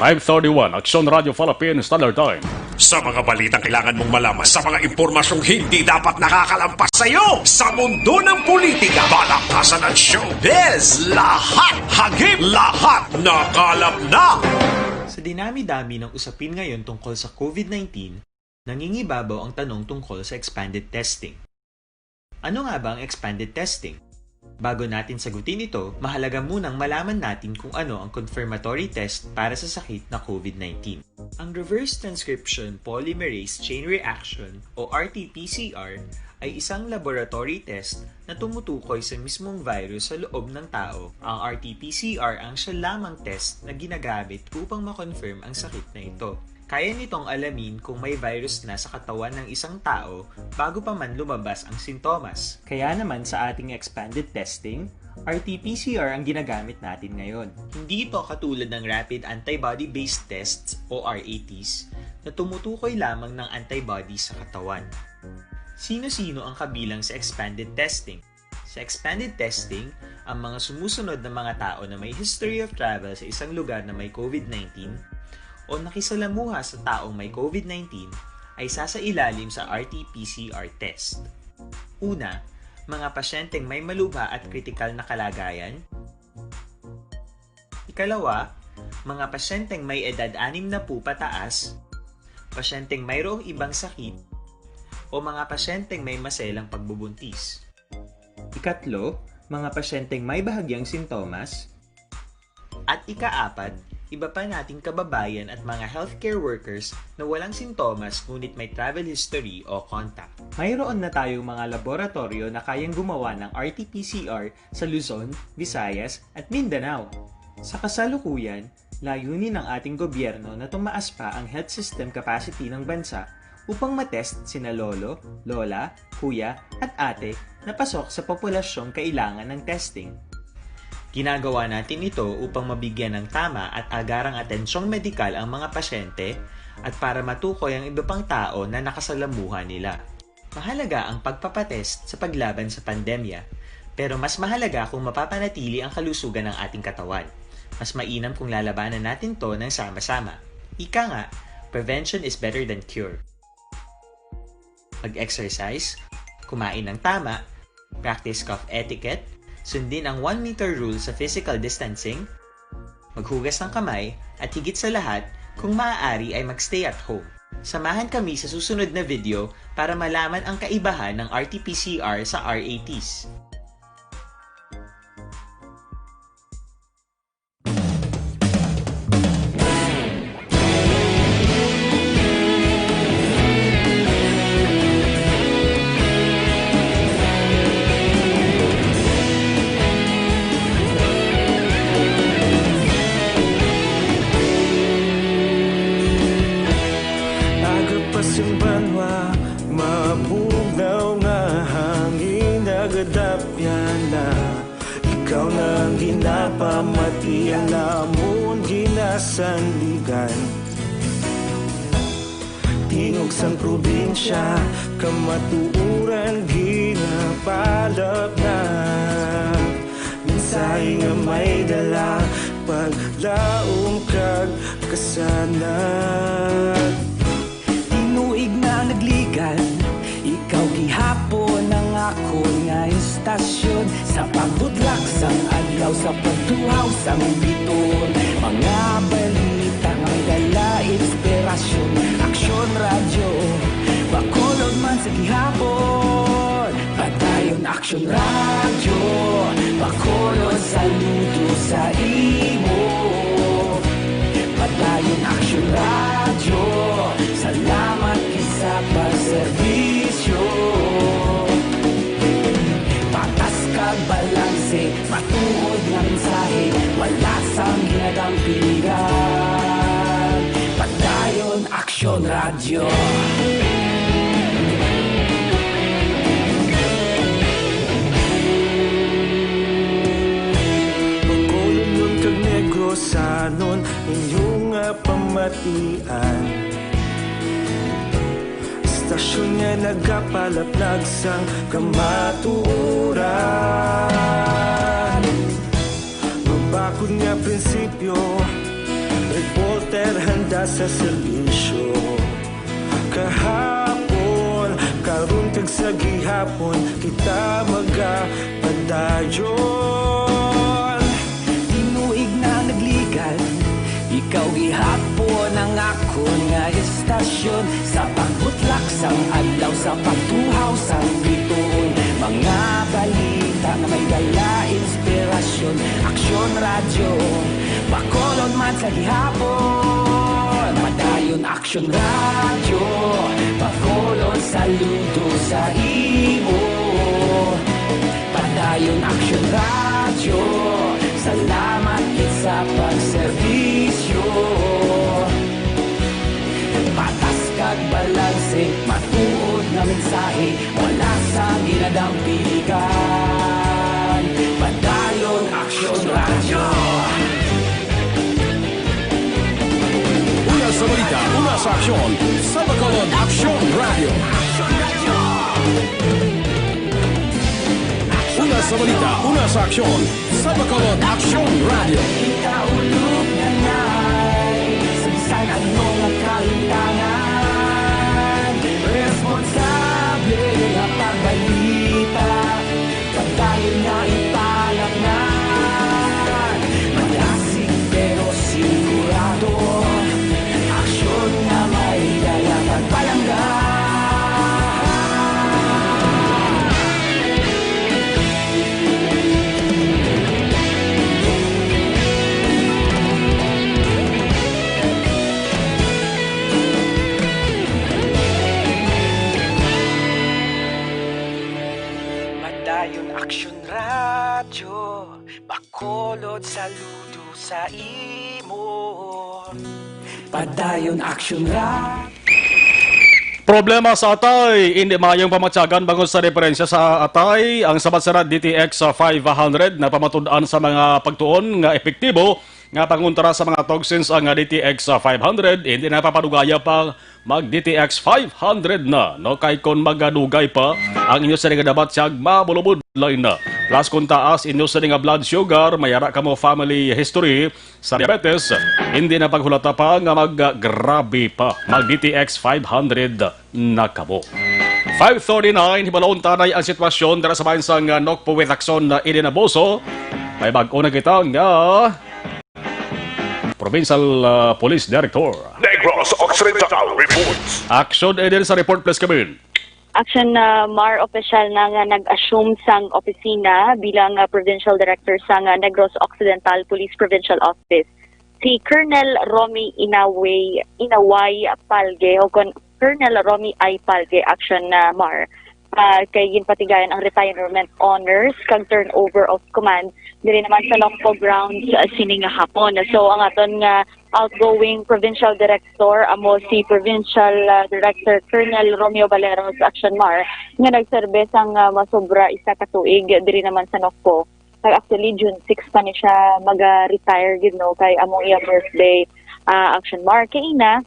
Five thirty-one, Aksyon Radio Philippine Standard Time. Sa mga balitang kailangan mong malaman, sa mga impormasyong hindi dapat nakakalampas sa iyo, sa mundo ng politika, balakasan at showbiz, lahat hagip, lahat nakalap na. Sa dinami-dami ng usapin ngayon tungkol sa COVID nineteen, nangingibabaw ang tanong tungkol sa expanded testing. Ano nga ba ang expanded testing? Bago natin sagutin ito, mahalaga munang malaman natin kung ano ang confirmatory test para sa sakit na COVID nineteen. Ang reverse transcription polymerase chain reaction o R T P C R ay isang laboratory test na tumutukoy sa mismong virus sa loob ng tao. Ang R T P C R ang siya lamang test na ginagamit upang ma-confirm ang sakit na ito. Kaya nitong alamin kung may virus na sa katawan ng isang tao bago pa man lumabas ang sintomas. Kaya naman sa ating expanded testing, R T P C R ang ginagamit natin ngayon. Hindi ito katulad ng rapid antibody-based tests o R A Ts na tumutukoy lamang ng antibodies sa katawan. Sino-sino ang kabilang sa expanded testing? Sa expanded testing, ang mga sumusunod na mga tao na may history of travel sa isang lugar na may COVID nineteen o nakisalamuha sa taong may COVID nineteen ay sasailalim sa R T P C R test. Una, mga pasyenteng may malubha at kritikal na kalagayan. Ikalawa, mga pasyenteng may edad anim na po pataas, pasyenteng mayroong ibang sakit, o mga pasyenteng may maselang pagbubuntis. Ikatlo, mga pasyenteng may bahagyang sintomas. At ikaapat, iba pa nating kababayan at mga healthcare workers na walang sintomas ngunit may travel history o contact. Mayroon na tayong mga laboratoryo na kayang gumawa ng R T P C R sa Luzon, Visayas, at Mindanao. Sa kasalukuyan, layunin ng ating gobyerno na tumaas pa ang health system capacity ng bansa upang matest sina lolo, lola, kuya, at ate na pasok sa populasyong kailangan ng testing. Ginagawa natin ito upang mabigyan ng tama at agarang atensyong medikal ang mga pasyente at para matukoy ang iba pang tao na nakasalamuha nila. Mahalaga ang pagpapatest sa paglaban sa pandemya, pero mas mahalaga kung mapapanatili ang kalusugan ng ating katawan. Mas mainam kung lalabanan natin 'to ng sama-sama. Ika nga, prevention is better than cure. Mag-exercise, kumain ng tama, practice cough etiquette, sundin ang one meter rule sa physical distancing, maghugas ng kamay, at higit sa lahat, kung maaari ay mag-stay at home. Samahan kami sa susunod na video para malaman ang kaibahan ng R T P C R sa R A Ts. Agapas ang banwa, mabugnaw nga hangin, nagadapyan na. Ikaw na ang ginapamati, ang namon ginasandigan. Tingog sang probinsya, kamatuoran ginapalapnag. Mensahe nga may dala, paglaom kag kasanag. Tinuig na nagligan, ikaw gihapon ang akon nga istasyon. Sa pagbutlak sang adlaw, sa pagtuhaw sang bituon, mga balita nga may dala inspirasyon. Aksyon Radyo, Bacolod man sa gihapon. Padayon Aksyon Radyo, Bacolod, saludo sa imo. Padayon Aksyon Radyo, salamat gid sa pagserbisyo. Patas kag balanse, matuod nga mensahe, wala sang ginadampingan. Padayon Aksyon Radyo. Bacolodnon kag Negrosanon, inyo nga pamatian. Istasyon nga nagapalapnag sang kamatuoran. Mabakod nga prinsipyo, reporter handa sa serbisyo. Kahapon, karon kag sa gihapon, kita magapadayon. Tinuig na nagligan, ikaw gihapon ang akon nga istasyon. Sa pagbutlak sang adlaw, sa pagtuhaw sang bituon, mga balita nga may dala inspirasyon. Aksyon Radyo, Bacolod man sa gihapon. Padayon Action Radio, Bacolod, saludo sa imo. Padayon Action Radio, salamat gid sa pagserbisyo. Patas kag balanse, matuod nga mensahe, wala sa ginadampiligan. Padayon Action Radio. Una sa balita, una sa aksyon, sa Bacolod Action Radio. Una sa balita, una sa aksyon, sa Bacolod Action Radio. Kita ulog na nai, sa bisan ano nga kalimtangan, responsable nga pagbalita. Padayon nga ipalatnan, malasig pero sigurado, aksyon nga may dala kag palangga. Padayon Action Radyo, Bacolod, saludo sa imo. Padayon Action Radyo. Problema sa atay, indi maayong pamatyagan bangod sa diferensya sa atay. Ang sabat sira D T X five hundred na pamatud-an sa mga pagtuon nga epektibo nga pangontra sa mga toxins ang D T X five hundred, hindi na papadugaya pa mag D T X five hundred na, no? Kay kon magadugay pa ang inyo sini nga nabatyag, mabulobudlay na. Plus, kung taas inyo sini nga blood sugar, may ara kamo family history sa diabetes, hindi na paghulata pa nga maggrabe pa. Mag D T X five hundred na kamo. Five thirty-nine, hibalon ta anay ang sitwasyon dira sa bahin sang Nocpo with Action na Eden Abuso. May bag-o na kita nga Provincial, ah, Police Director. Negros Occidental reports. Action, Eden, sa report, please, come in. Action, ah, Mar, opisyal na nga nag-assume sang opisina bilang, ah, Provincial Director sang, ah, Negros Occidental Police Provincial Office, si Colonel Romy Inaway, Inaway Palge, o kon Colonel Romy I Palge, Action, ah, Mar. Ah, kay ginpatigayan ang retirement honors kag turnover of command diri naman sa Nocpo grounds, ah, sini nga hapon. So, ang aton nga outgoing provincial director amo si Provincial, ah, Director Colonel Romeo Baleros, Action Mar, nga nagserbe sang, ah, masobra isa ka tuig diri naman sa Nocpo. Kag actually, June six pa ni siya maga-retire gid, no, kay among iya birthday, ah, Action Mar. Kay ina,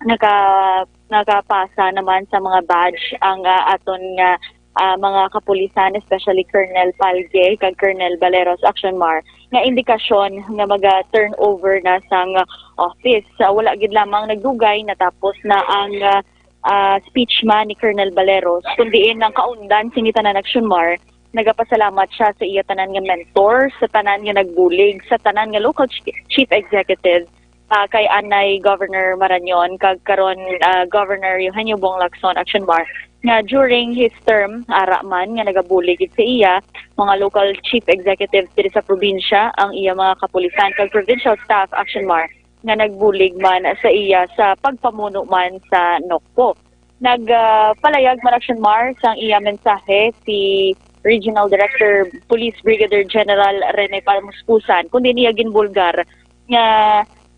naka-, nakapasa naman sa mga badge ang, ah, aton nga, ah, mga kapulisan, especially Colonel Palge kag Colonel Baleros, Action Mar, nga indikasyon nga maga-turnover na sang office. Ah, wala gid lamang nagdugay, natapos na ang, ah, ah, speech man ni Colonel Baleros, kundi ang kaundan sini tanan, Action Mar, nagapasalamat siya sa iya tanan nga mentor, sa tanan nga nagbulig, sa tanan nga local chi-, chief executive, ah, kay anay Governor Marañon, kag karon, ah, Governor Eugenio Bong Lacson, Action Mar, nga during his term, ara man nga nagabulig gid sa iya, mga local chief executives diri sa probinsya, ang iya mga kapulisan, kag provincial staff, Action Mar, nga nagbulig man sa iya sa pagpamuno man sa Nocpo. Nag, ah, palayag man, Action Mar, sang iya mensahe si Regional Director Police Brigadier General Rene Pamuspusan, kundi niya ginbulgar nga,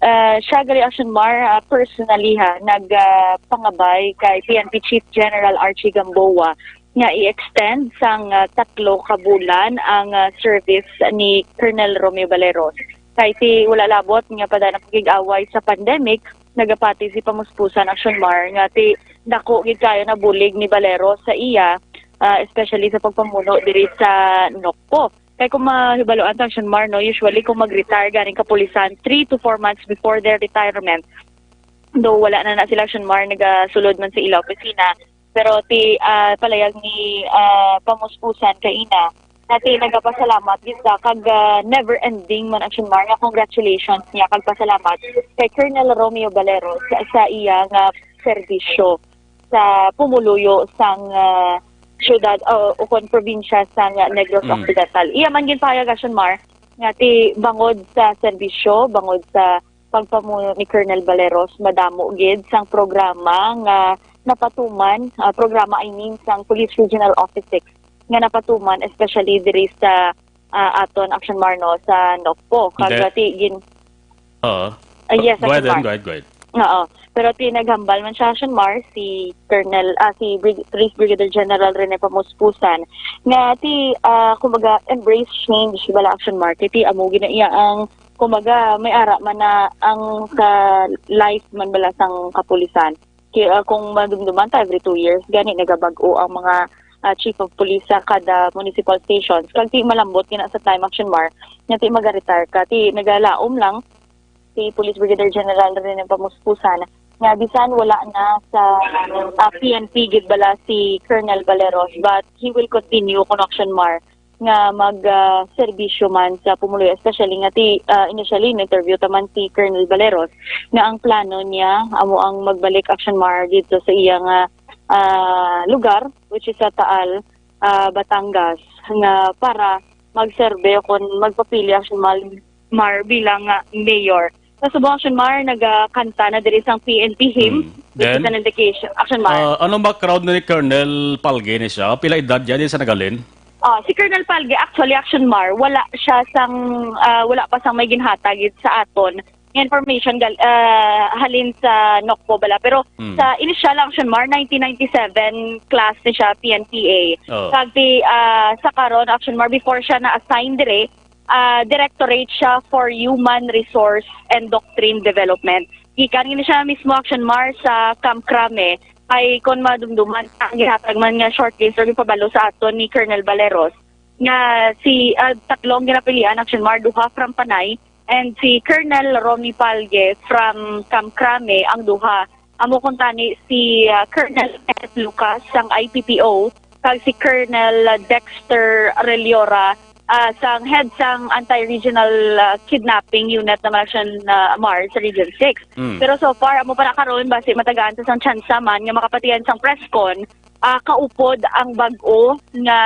ah, siya gali, Action Mar, ah, personally, ha, nag, ah, pangabay kay P N P Chief General Archie Gamboa nga i-extend sang, ah, tatlo ka bulan ang, ah, service ni Colonel Romeo Baleros. Kay ti wala labot nga pada na pagig-away sa pandemic, nagapati si Pamuspusan, Action Mar, nga ti dako gid kayo na bulig ni Baleros sa iya, ah, especially sa pagpamuno diri sa Nocpo. Kay kung mahibaluan ta, Action Mar, no, usually kung mag-retire ganing kapulisan, three to four months before their retirement, though wala na na sila, Action Mar, nagasulod man sa ila opisina, pero ti, ah, palayag ni, ah, Pamuspusan kaina, nga ti nagapasalamat gid sa kag, ah, never ending man, Action Mar, nga congratulations niya kag pasalamat kay Colonel Romeo Baleros sa, sa iya nga serbisyo sa pumuluyo sang, ah, syudad, ah, ukon probinsya sang Negros Mm. Occidental. Iya man ginpahayag, Action Mar, nga ti bangod sa serbisyo, bangod sa pagpamuno ni Colonel Valeros, madamo gid sang programa nga napatuman, ah, programa, I mean, sang Police Regional Office six nga napatuman, especially diri sa, ah, aton, Action Mar, no, sa Nocpo. Kag Hindi. ti gin-, Oo. Ah, yes, Go ahead, Action Mar. Go ahead, go ahead. Oo. Pero ti naghambal man siya, Action Mar, si Colonel, ah, si Brig-, Police Brigadier General Rene Pamuspusan, nga ti, ah, kumbaga, embrace change bala, Action Mar. Kay ti amo gina iya ang, kumbaga, may ara man na ang ka life man bala sang kapulisan. Ki-, ah, kung madumduman ta, every two years gani nagabag-o ang mga, ah, chief of police sa kada municipal stations. Kag ti malambot gina sa time, Action Mar, nga ti magaretire ka. Ti nagalaom lang si Police Brigadier General Rene Pamuspusan nga bisan wala na sa, ah, P N P gid bala si Colonel Valeros, but he will continue, kuno, Action Mar, nga mag, ah, serbisyo man sa pumuluyo, especially nga ti, ah, initially, na-interview ta man si Colonel Valeros nga ang plano niya amo ang magbalik, Action Mar, dito sa iya nga, ah, lugar, which is sa Taal, ah, Batangas, nga para magserbe o kon magpapili, Action Mar, Mar, bilang, ah, mayor. Sa subong, Action Mar, nagakanta na diri sang P N P hymn, Hmm. which is Then, an indication, Action Mar. Ah, anong background ni Colonel Palge ni siya? Pila edad niya, di sa nagalin? Ah, si Colonel Palge, actually, Action Mar, wala siya sang, ah, wala pa sang may ginhatag gid sa aton nga information gal-, ah, halin sa Nocpo bala. Pero Hmm. sa initial, Action Mar, nineteen ninety-seven class ni siya, P N P A. Oh. Kag ti, ah, sa karon, Action Mar, before siya na-assign dire, ah, Directorate siya for Human Resource and Doctrine Development. Gikan gini siya mismo, Action Mar, sa Camp Crame. Ay, kon madumduman, ang gihatag man nga shortlist or gipabalo sa aton ni Colonel Valeros, nga si, ah, tatlo ang ginapilian, Action Mar, duha from Panay, and si Colonel Romy Palge from Camp Crame ang duha. Amo kuntani si, ah, Colonel Kenneth Lucas sang I P P O kag si Colonel Dexter Reliora, ah, sang head sang Anti-Regional, ah, Kidnapping Unit naman siya, ah, Mar, sa Region six. Mm. Pero so far, amo pa na karon, basi matagaan ta sang tsansa man nga makapatihan sang press con, ah, kaupod ang bag-o nga,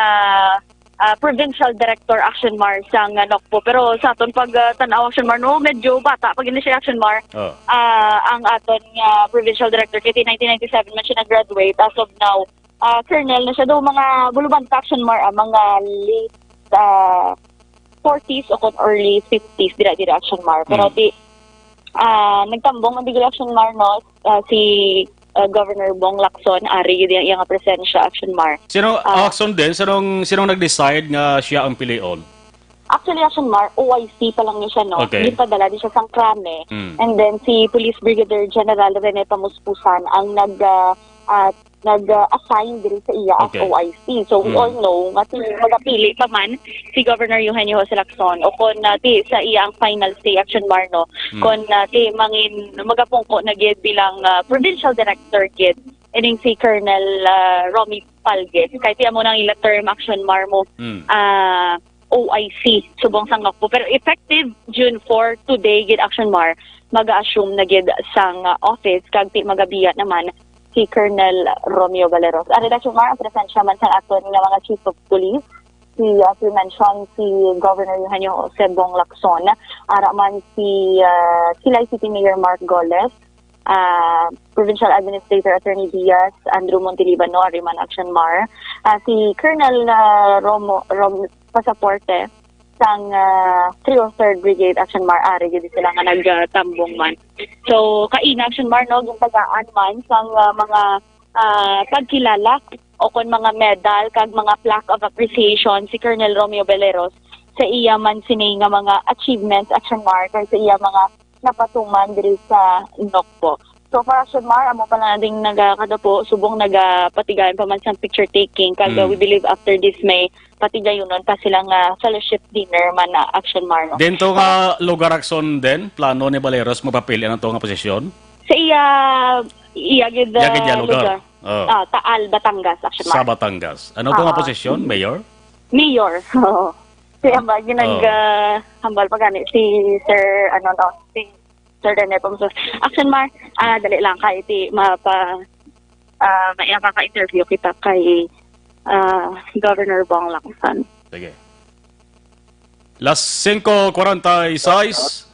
ah, provincial director, Action Mar, sang, ah, Nocpo. Pero sa aton pag, ah, tan-aw, Action Mar, no, medyo bata pa gini siya, Action Mar. Oh. Ah, ang aton nga provincial director, kay nineteen ninety-seven man siya nag-graduate. As of now, ah, colonel na siya. Daw mga bulubanta, Action Mar, ah, mga late, ah, forties o kon early fifties, dira, dira, Action Mar. Pero Mm. ti, ah, nagtambong ang Digil, Action Mar, no, ah, si, ah, Governor Bong Lacson, ari gid iya nga presensya, Action Mar. Sino, Ah. Action din, sinong, sinong nag-decide nga siya ang pilion? Actually, Action Mar, O I C pa lang ni siya, no? Okay. Gipadala di siya sang Crame. Mm. And then, si Police Brigadier General Rene Pamuspusan ang nag, ah, ah, nag-assign diri sa iya as Okay. O I C. So, we Mm. all know nga si, magapili pa man si Governor Eugenio Jose Lacson o kon, ah, ti, sa iya ang final say, Action Mar, no? Mm. Kon, ah, ti, mangin, magapungko na gid bilang, ah, provincial director gid ining si Colonel, ah, Romy Palge. Kay ti amo nang ila term, Action Mar, mo, Mm. ah, O I C, subong sang Nocpo. Pero effective June four, today gid, Action Mar, mag-assume na gid sang, ah, office, kag ti magabiya naman si Colonel Romeo Valeros. Ari, Action Mar, ang presensya man sang aton nga mga chief of police, si, ah, si mention si Governor Eugenio Jose Bong Lacson, ara man si, ah, Silay City Mayor Mark Goles, ah, Provincial Administrator Attorney Diaz, Andrew Montelibano, ari man, Action Mar, ah, si Colonel, ah, Romo, Rom, Pasaporte, sang, ah, three oh third Brigade, Action Mar, ari gid sila nga nagtambong man. So, kaina, Action Mar, no, gintagaan man sang, ah, mga, ah, pagkilala o kon mga medal kag mga plaque of appreciation si Colonel Romeo Valeros sa iya man sini nga mga achievements, Action Mar, kag sa iya mga napatuman diri sa Nocpo. So far, Action Mar, amo pa lang ding nagakadapo, subong nagapatigayon pa man sang picture taking, kag, uh, Mm. we believe after this may patigayonon pa sila nga fellowship dinner man na, Action Mar, no? Dito nga lugar, Action, din, plano ni Valeros magpapili ang to nga posisyon? Sa iya, iya gid, Iya gid iya uh, lugar. lugar. Oh. Ah, Taal, Batangas, Action Mar. Sa Batangas. Ano to nga Ah. posisyon, Mayor? Mayor. Oo. Kaya ba, ginag-, Oh. ah, hambal pa gani si Sir, ano, no, si Sir Rene Pomso. Action Mar, ah, dali lang kay ti mapa, ah, may makaka-interview kita kay, ah, Governor Bong Lacson. Sige. Las cinco cuarenta y seis.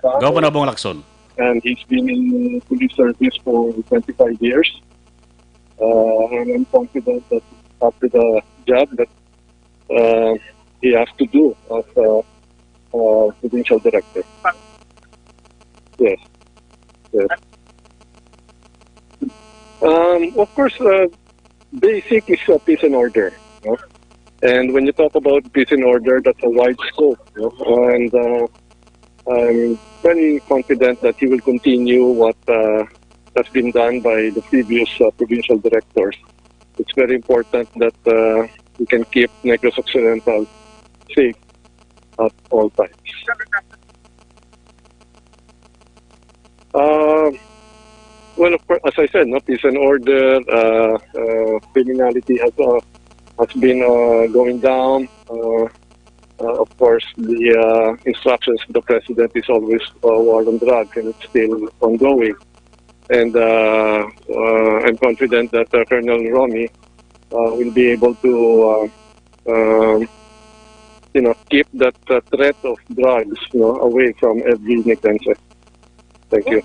Governor Bong Lacson. And he's been in police service for twenty-five years. Uh, and I'm confident that after the job that uh, he has to do as a uh, provincial director. Yes. Yes. Um, of course, uh, basic is uh, peace and order. No? And when you talk about peace and order, that's a wide scope. No? And uh, I'm very confident that he will continue what uh, has been done by the previous uh, provincial directors. It's very important that uh, we can keep Negros Occidental safe at all times. Uh, well, of course, as I said, no, peace and order, uh, uh, criminality has uh, has been uh, going down. Uh, uh, of course, the uh, instructions of the president is always uh, war on drugs, and it's still ongoing. And uh, uh, I'm confident that uh, Colonel Romy uh, will be able to, uh, um, you know, keep that uh, threat of drugs, you know, away from every Negrense. Thank you.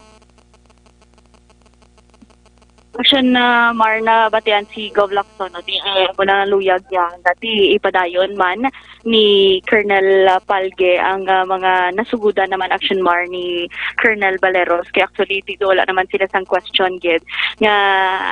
Action na Mar, na batian si Gov Lacson, no, di, eh, muna luyag yang dati ipadayon man ni Colonel Palge ang ah, mga nasugudan naman, Action Mar, ni Colonel Baleros. Kaya actually, dito wala naman sila sang question gid nga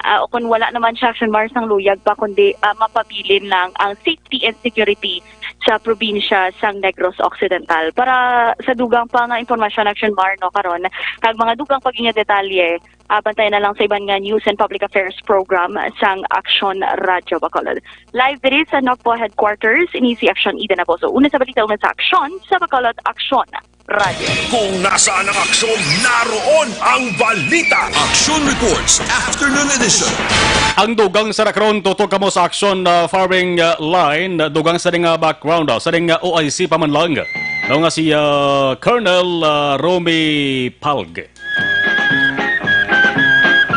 ah, kung wala naman siya, Action Mar, sang luyag pa, kundi ah, mapabilin lang ang safety and security sa probinsya sang Negros Occidental. Para sa dugang pa nga impormasyon, Action Mar, no, karon, kag mga dugang pa gid nga detalye, ah, bantayan na lang sa iban nga news and public affairs program sang Action Radio Bacolod. Live diri sa NOCPO headquarters, ini si Action Eden Aposo. Una sa balita, una sa Action sa Bacolod, Action Radio. Kung nasaan ang aksyon, naroon ang balita. Action Reports, Afternoon Edition. Ang dugang sa karon, tutok kamo sa Action uh, Firing uh, Line, dugang sa ning uh, background, uh, sa ning uh, O I C pa man lang, no, nga si uh, Colonel uh, Romy Palge.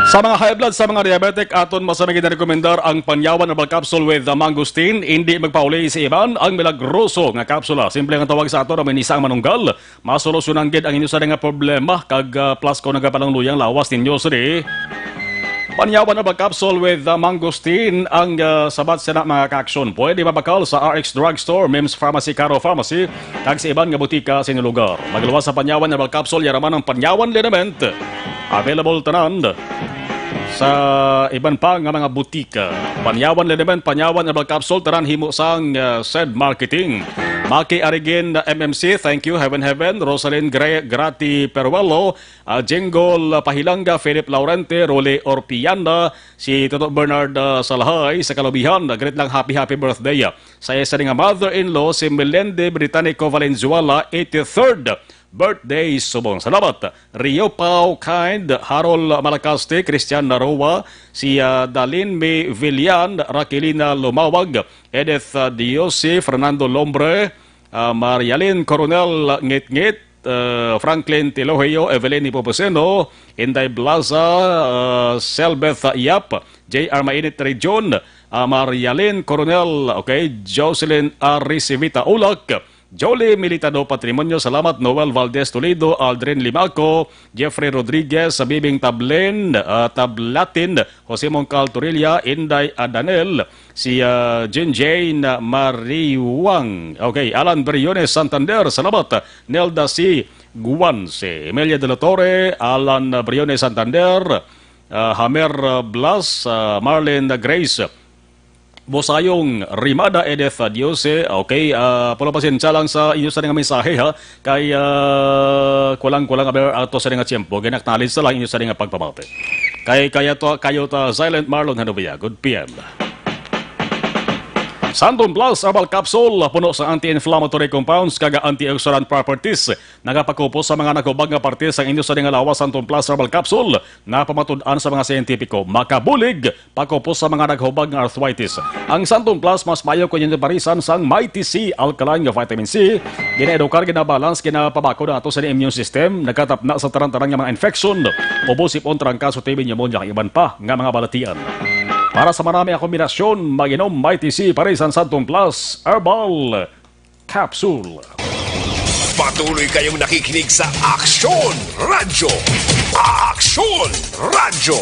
Sa mga high blood, sa mga diabetic, aton masami gid rekomendar ang Panyawan Herbal Capsule with uh, Mangosteen. Hindi magpauli sa iban ang milagroso nga kapsula. Simple nga tawag sa ato na may nisa ang manunggal. Masolusyonan gid ang inyo sa nga problema kag uh, plus kung nagapalangluyang lawas ninyo sini. Panyawan Herbal Capsule with uh, Mangosteen ang uh, sabat sa mga kaaksyon. Pwede mabakal sa R X Drugstore, Mims Pharmacy, Caro Pharmacy, kag sa iban nga butika sa inyong lugar. Magluwas sa Panyawan Herbal Capsule, yaraman ang Panyawan Liniment. Available tanan sa iban pa nga mga butika. Panyawan Liniment, Panyawan Herbal Capsule, tanan himo sang uh, said marketing. Maki Arigin uh, M M C, thank you, Heaven Heaven. Rosalyn Gre- Grati Peruelo, uh, Jingle uh, Pahilanga, Philip Laurente, Rolly Orpiana, si Toto Bernard uh, Salhay sa Kalubihan. Uh, greet lang, happy, happy birthday. Uh, sa isa nga mother-in-law, si Melende Britannico Valenzuela, eighty-third birthday subong. Salamat. Rio Pau Kind, Harold Malacaste, Christian Naroa, si uh, Dalin May Villan, Raquelina Lumawag, Edith uh, Diose, Fernando Lombre, uh, Marialin Coronel Ngitngit, uh, Franklin Tiloheo, Evelyn Hipopoceno, Inday Blaza, uh, Selbeth Yap, J R Mainit Region, uh, Marialin Coronel, okay, Jocelyn Aricivita Ulak, Jolie Militado Patrimonio, salamat, Noel Valdez Toledo, Aldrin Limaco, Jeffrey Rodriguez, Bibing Tablen, uh, Tablatin, Jose Mongcal Torilla, Inday Adanel, si uh, Jin Jane Mariwang, okay, Alan Briones Santander, salamat, Nelda C. Guanse, Emilia de la Torre, Alan Briones Santander, uh, Hamer uh, Blas, uh, Marlene Grace, Bosayong Rimada, Edith uh, Diose. Okay, uh, pulo pasensya lang sa inyo sa nga mensahe, ha. Kay uh, kulang-kulang aber ato sa nga tiyempo, ginaknalis sa lang inyo sa nga pagpamati. Kay kaya to kayo ta Silent Marlon Hanubia. Good P M. Santon Plus Herbal Capsule, puno sa anti-inflammatory compounds kag antioxidant properties. Nagapakupos sa mga naghubag nga parte sang inyo sa nga lawas Santon Plus Herbal Capsule. Napamatud-an sa mga siyentipiko, makabulig pakupos sa mga naghubag nga arthritis. Ang Santon Plus mas maayo kon inyo parisan sang Mighty C alkaline nga vitamin C. Ginaedukar, ginabalance, ginapabakod ang ato sa immune system, nagkatapna sa tanan-tanan nga mga infection, ubo, sipon, trangkaso, T B, pneumonia, kag iban pa nga mga balatian. Para sa marami nga kombinasyon, mag-inom Mighty C parisan Santon Plus Herbal Capsule. Patuloy kayong nakikinig sa Aksyon Radyo. Aksyon Radyo.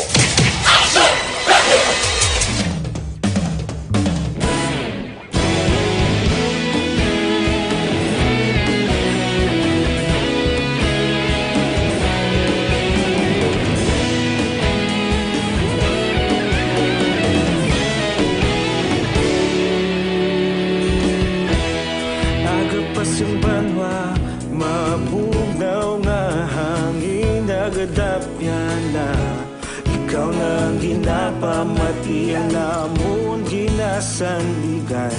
Agapas ang banwa, mabugnaw nga hangin, nagadapyan na. Ikaw na ang ginapamati, ang amon ginasandigan.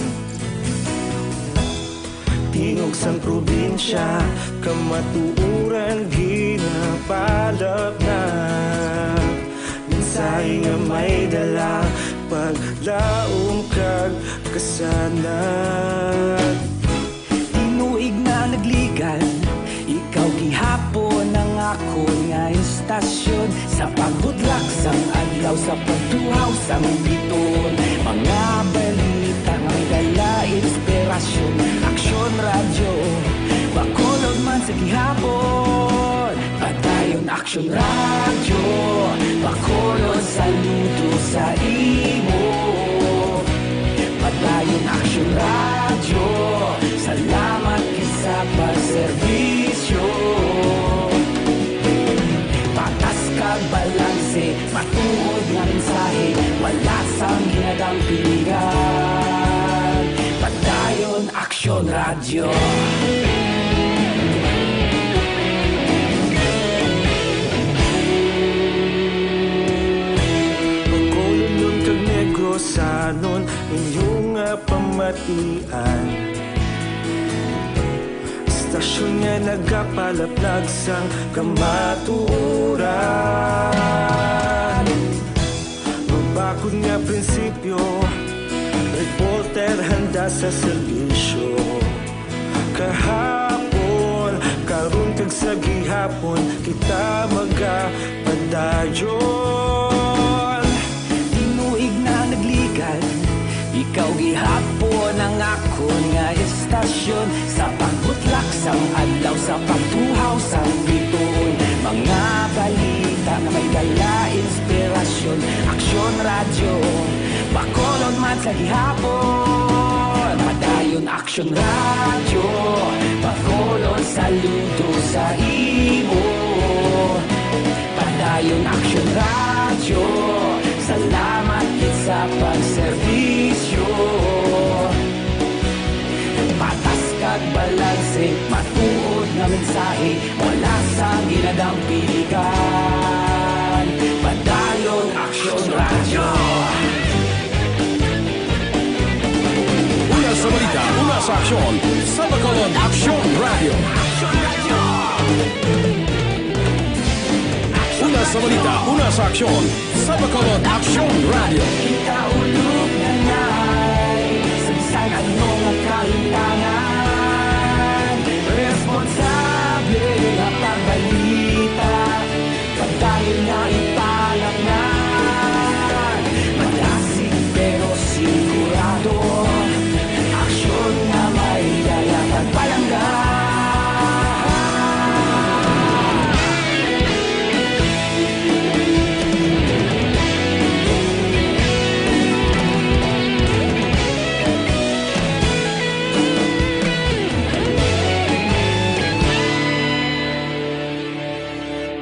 Tingog sang probinsya, kamatuoran ginapalapnag. Mensahe nga may dala, paglaom kag kasanag. Tinuig na nagligan, ikaw gihapon ang akon nga istasyon. Sa pagbutlak sang adlaw, sa pagtuhaw sang bituon, mga balita nga may dala inspirasyon. Aksyon Radyo, Bacolod man sa gihapon. Padayon Aksyon Radyo, Bacolod, saludo sa imo. Padayon Aksyon Radyo, salamat gid sa pagserbisyo. Patas kag balanse, matuod nga mensahe, wala sang ginadampigan. Padayon Aksyon Radyo. Bacolod kag Negrosanon, inyo nga pamatian. Istasyon nga nagapalaplag sang kamatuoran. Mabakod nga prinsipyo, reporter handa sa serbisyo. Kahapon, karon kag sa gihapon, kita magapadayon. Tinuig na nagligan, ikaw gihapon ang akon nga istasyon. Sa pagbutlak sang adlaw, sa pagtuhaw sang bituon, mga balita nga may dala inspirasyon. Aksyon Radyo, Bacolod man sa gihapon. Padayon Aksyon Radyo, Bacolod, saludo sa imo. Padayon Aksyon Radyo, salamat gid sa pagserbisyo. Patas kag balanse, matuod nga mensahe, wala sang ginadampigan. Padayon Aksyon Radyo. Una sa balita, una sa aksyon, sa Bacolod Aksyon Radyo. Una sa balita, una sa aksyon, sa Bacolod Aksyon Radyo. Kita ulog na ngay, sa bisan ano nga kahimtangan, responsable nga pagbalita. Padayon nga ipalapnag, madasig pero sigurado, aksyon nga may dala kag palangga.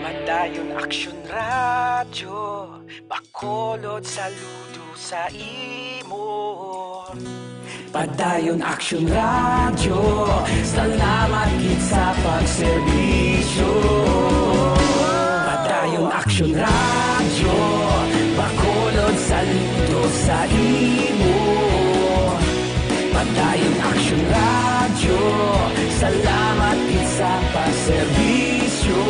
Padayon Aksyon Radyo, Bacolod, saludo sa imo. Padayon Aksyon Radyo, salamat gid sa pagserbisyo. Padayon Aksyon Radyo, Bacolod, saludo sa imo. Padayon Aksyon Radyo, salamat gid sa pagserbisyo.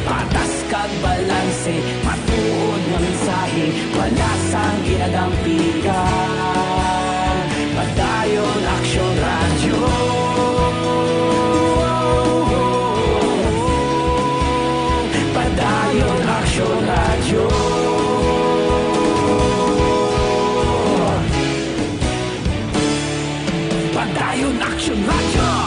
Patas kag balanse, matuod nga mensahe, wala sang ginadampigan. Padayon Aksyon Radyo. Padayon Aksyon Radyo. Padayon Aksyon Radyo.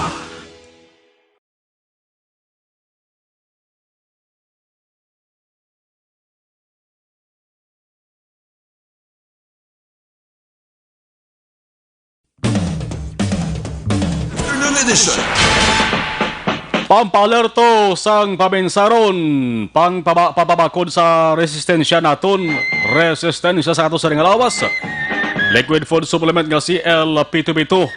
Edition. Pampalerto sang paminsaron, pang paba-, papabakod sa resistensya naton, resistensya sa ato sa lawas. Liquid food supplement nga C L pito pito.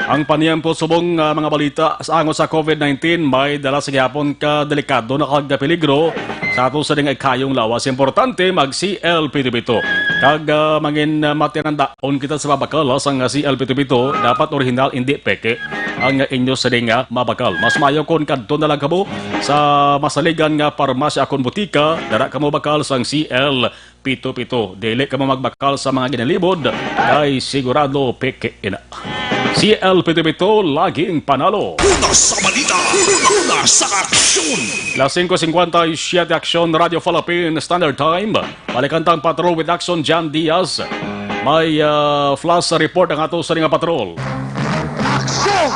Ang paniyempo subong, ah, mga balita sa angot sa COVID nineteen may dala sa gihapon ka delikado na kag peligro sa ato sa ding kayong lawas. Importante mag C L pito pito. Kag, ah, mangin, ah, matinanda On kita sa mabakal sang C L pito pito, dapat orihinal, indi peke ang inyo sining nga mabakal. Mas maayo kon kadto na lang kamo sa masaligan nga parmasya kon butika, dara kamo bakal sang C L pito pito. Dili kamo magbakal sa mga ginalibod, kay sigurado peke ina. C L pito pito, laging panalo. Una sa balita, una sa aksyon. Las singko singkwenta y siyete, Aksyon, Radyo Philippine Standard Time. Balikan ta ang patrol with Action John Diaz. May, ah, flash report ang ato sa nga patrol. Action!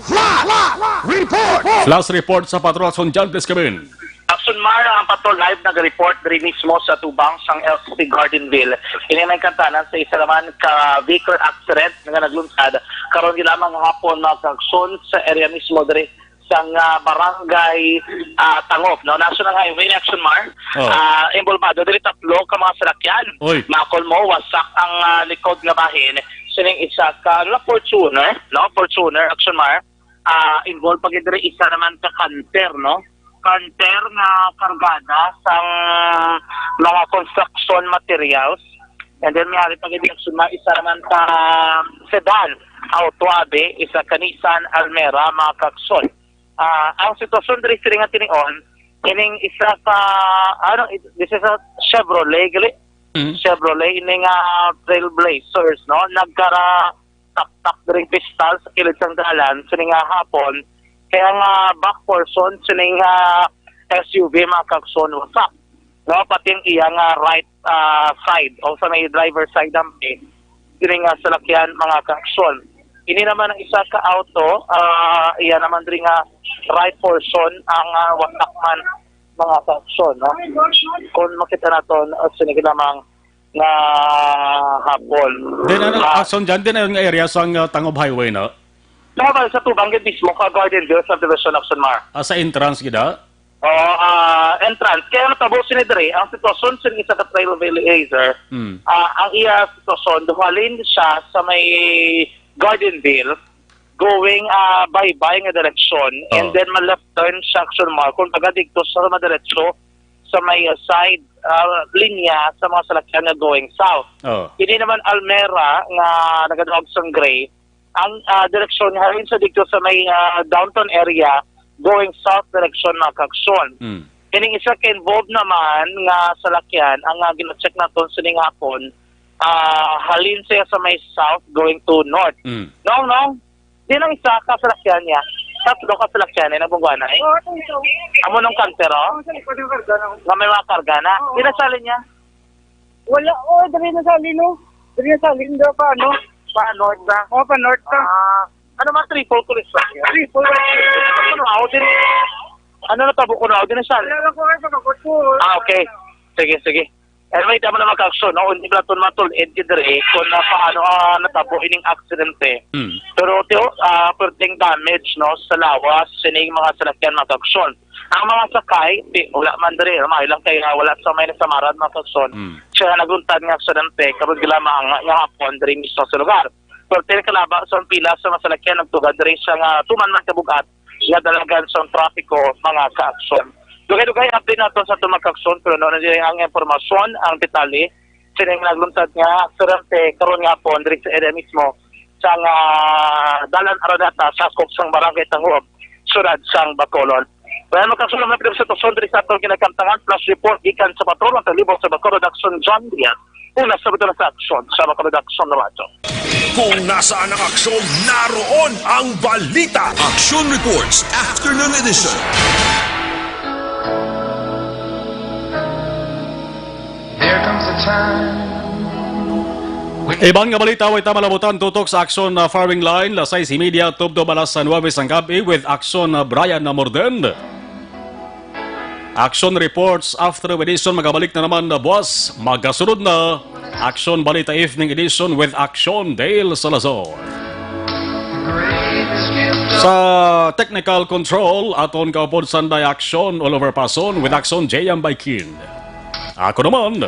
Flash report! Flash report sa patrol, Action John, please come in. Action Mar, ang patrol live nag-report diri mismo sa tubang sang L C P Gardenville. Ini may kantanan sa isa naman ka vehicle accident nga naglunsad karon lamang hapon, mga kaaksyon, sa area mismo diri sang, ah, barangay, ah, Tangop, no? National Highway ni Action Mar. Oh. Ah, involvado diri tatlo ka mga salakyan. Oy. Makol mo, wasak ang, ah, likod nga bahin sining isa ka, ano, Fortuner, no? Fortuner, Action Mar. Ah, involved pa gid diri isa naman ka canter, no? Canter nga kargada sang mga construction materials. And then, may ari pa gid, Action Mar, isa naman ka sedan, auto abi, isa ka Nissan Almera, mga kaaksyon. Ah, ang sitwasyon diri, siring nga tinion, ining isa ka, ano, this is a Chevrolet, gali? Mm. Chevrolet, ini nga Trailblazers, no? Nagkara taktak diri pistal sa kilid sang dalan, sining nga hapon, kaya nga back portion, sining nga S U V, mga kaaksyon, wasak, no? Pati ang iya nga right, ah, side, o sa may driver side, ang sining nga salakyan, mga kaaksyon. Ini naman ang isa ka auto, ah, iya naman diri nga right portion ang, ah, wasak man, mga kaaksyon, no? Kung makita naton, ah, sining lamang nga hapon. Then, ano, Ah, Action John, din ang area sang, ah, Tangub Highway, no? Sa, sa tubang gid mismo ka Gardenville Subdivision, Action Mar. Ah, sa entrance gid, ah? Oo, ah, entrance. Kaya natabo sini diri, ang sitwasyon sa isa ka trailblazer, Hmm. ah, ang iya sitwasyon, duhalin siya sa may Gardenville, going, ah, baybay nga direksyon, and Oh. then ma-left turn siya, Action Mar, kung baga dito sa madiretso sa may, ah, side, ah, linya sa mga salakyan nga going south. Oh. Ini naman Almera nga nagaduog sang gray, ang, ah, direksyon halin sa dito sa may, ah, downtown area, going south direksyon, mga kaaksyon. Mm. Ining isa ka involved naman nga salakyan, ang, ah, gina-check naton sining hapon, ah, halin siya sa may south going to north. Mm. Nong, nong, di nang isa ka salakyan niya. Tatlo ka salakyan eh, nabungguan na eh. Oo, ito, ito. Amo nung canter, oh. Ang sa likod yung karga na. Nga may mga karga na. Oo. Di na salin niya. Wala, oh, dali na salin, no? Dali na salin, daw pa, ano? Pa north ba? Oh, pa north ka. Ah, ano man, triple ko rin sa. Triple. Ano, ako din. Ano na tabo ko na? Ako din na salin. Wala lang ko kayo sa kapot ko. Ah, okay. Sige, sige. Anyway, tama na, mga kaaksyon, no? Hindi ba ito matulid gid diri kung na paano, ah, natabo ining aksidente. Mm. Pero, tiyo, ah, perting damage, no, sa lawas sining mga salakyan, mga kaaksyon. Ang mga sakay, ti-, wala man diri, maayo lang kay, ah, wala sa may nasamaran, mga kaaksyon. Mm. Siya nagluntad nga aksidente, karon gid lamang nga hapon diri mismo sa lugar. Perting kalaba sa pila sa mga salakyan nagtugad diri sa nga tuman man kabugat nga dalagan sang trapiko, mga kaaksyon. Dugay-dugay update nato sa aton, mga kaaksyon, pero ano na diri ang impormasyon, ang detalye, sini nga nagluntad nga aksidente karon nga hapon diri sa area mismo sang, ah, Dalan Araneta, sakop sang Barangay Tanguog, siyudad sang Bacolod. Well, mga kaaksyon, ang mga sitwasyon diri sa aton ginakantahan, flash report gikan sa patrol ang kalibot sa Bacolod, Action John Diaz. Una sa Bacolod sa Action, sa Bacolod Action Radyo. Kung nasaan ang aksyon, naroon ang balita. Action Reports, Afternoon Edition. There comes a time when Iban nga balita, way ta malabutan tutok sa Action, uh, firing line, las sais y media tubtob alas nuwebe sang gab-i with Action, uh, Brian Namorden. Action Reports Afternoon Edition, magabalik na naman na buwas. Magasunod na Action Balita Evening Edition with Action Dale Salazar. The greatest gift Sa technical control, aton kaupod sanday Action Oliver Pason with Action J M Baikin. Ako naman,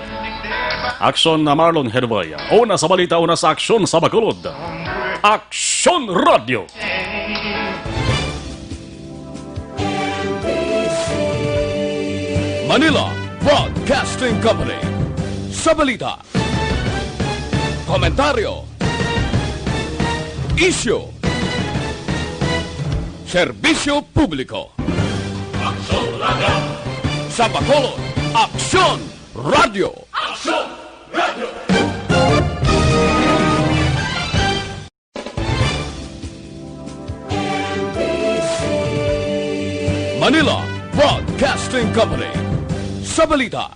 Action na Marlon Herboy. Una sa balita, una sa aksyon sa Bacolod. Action Radio! Manila Broadcasting Company. Sa balita, komentaryo, isyu, serbisyo publiko. Aksyon Radio. Sa Bacolod, Aksyon Radio. Aksyon Radio. Manila Broadcasting Company. Sa balita,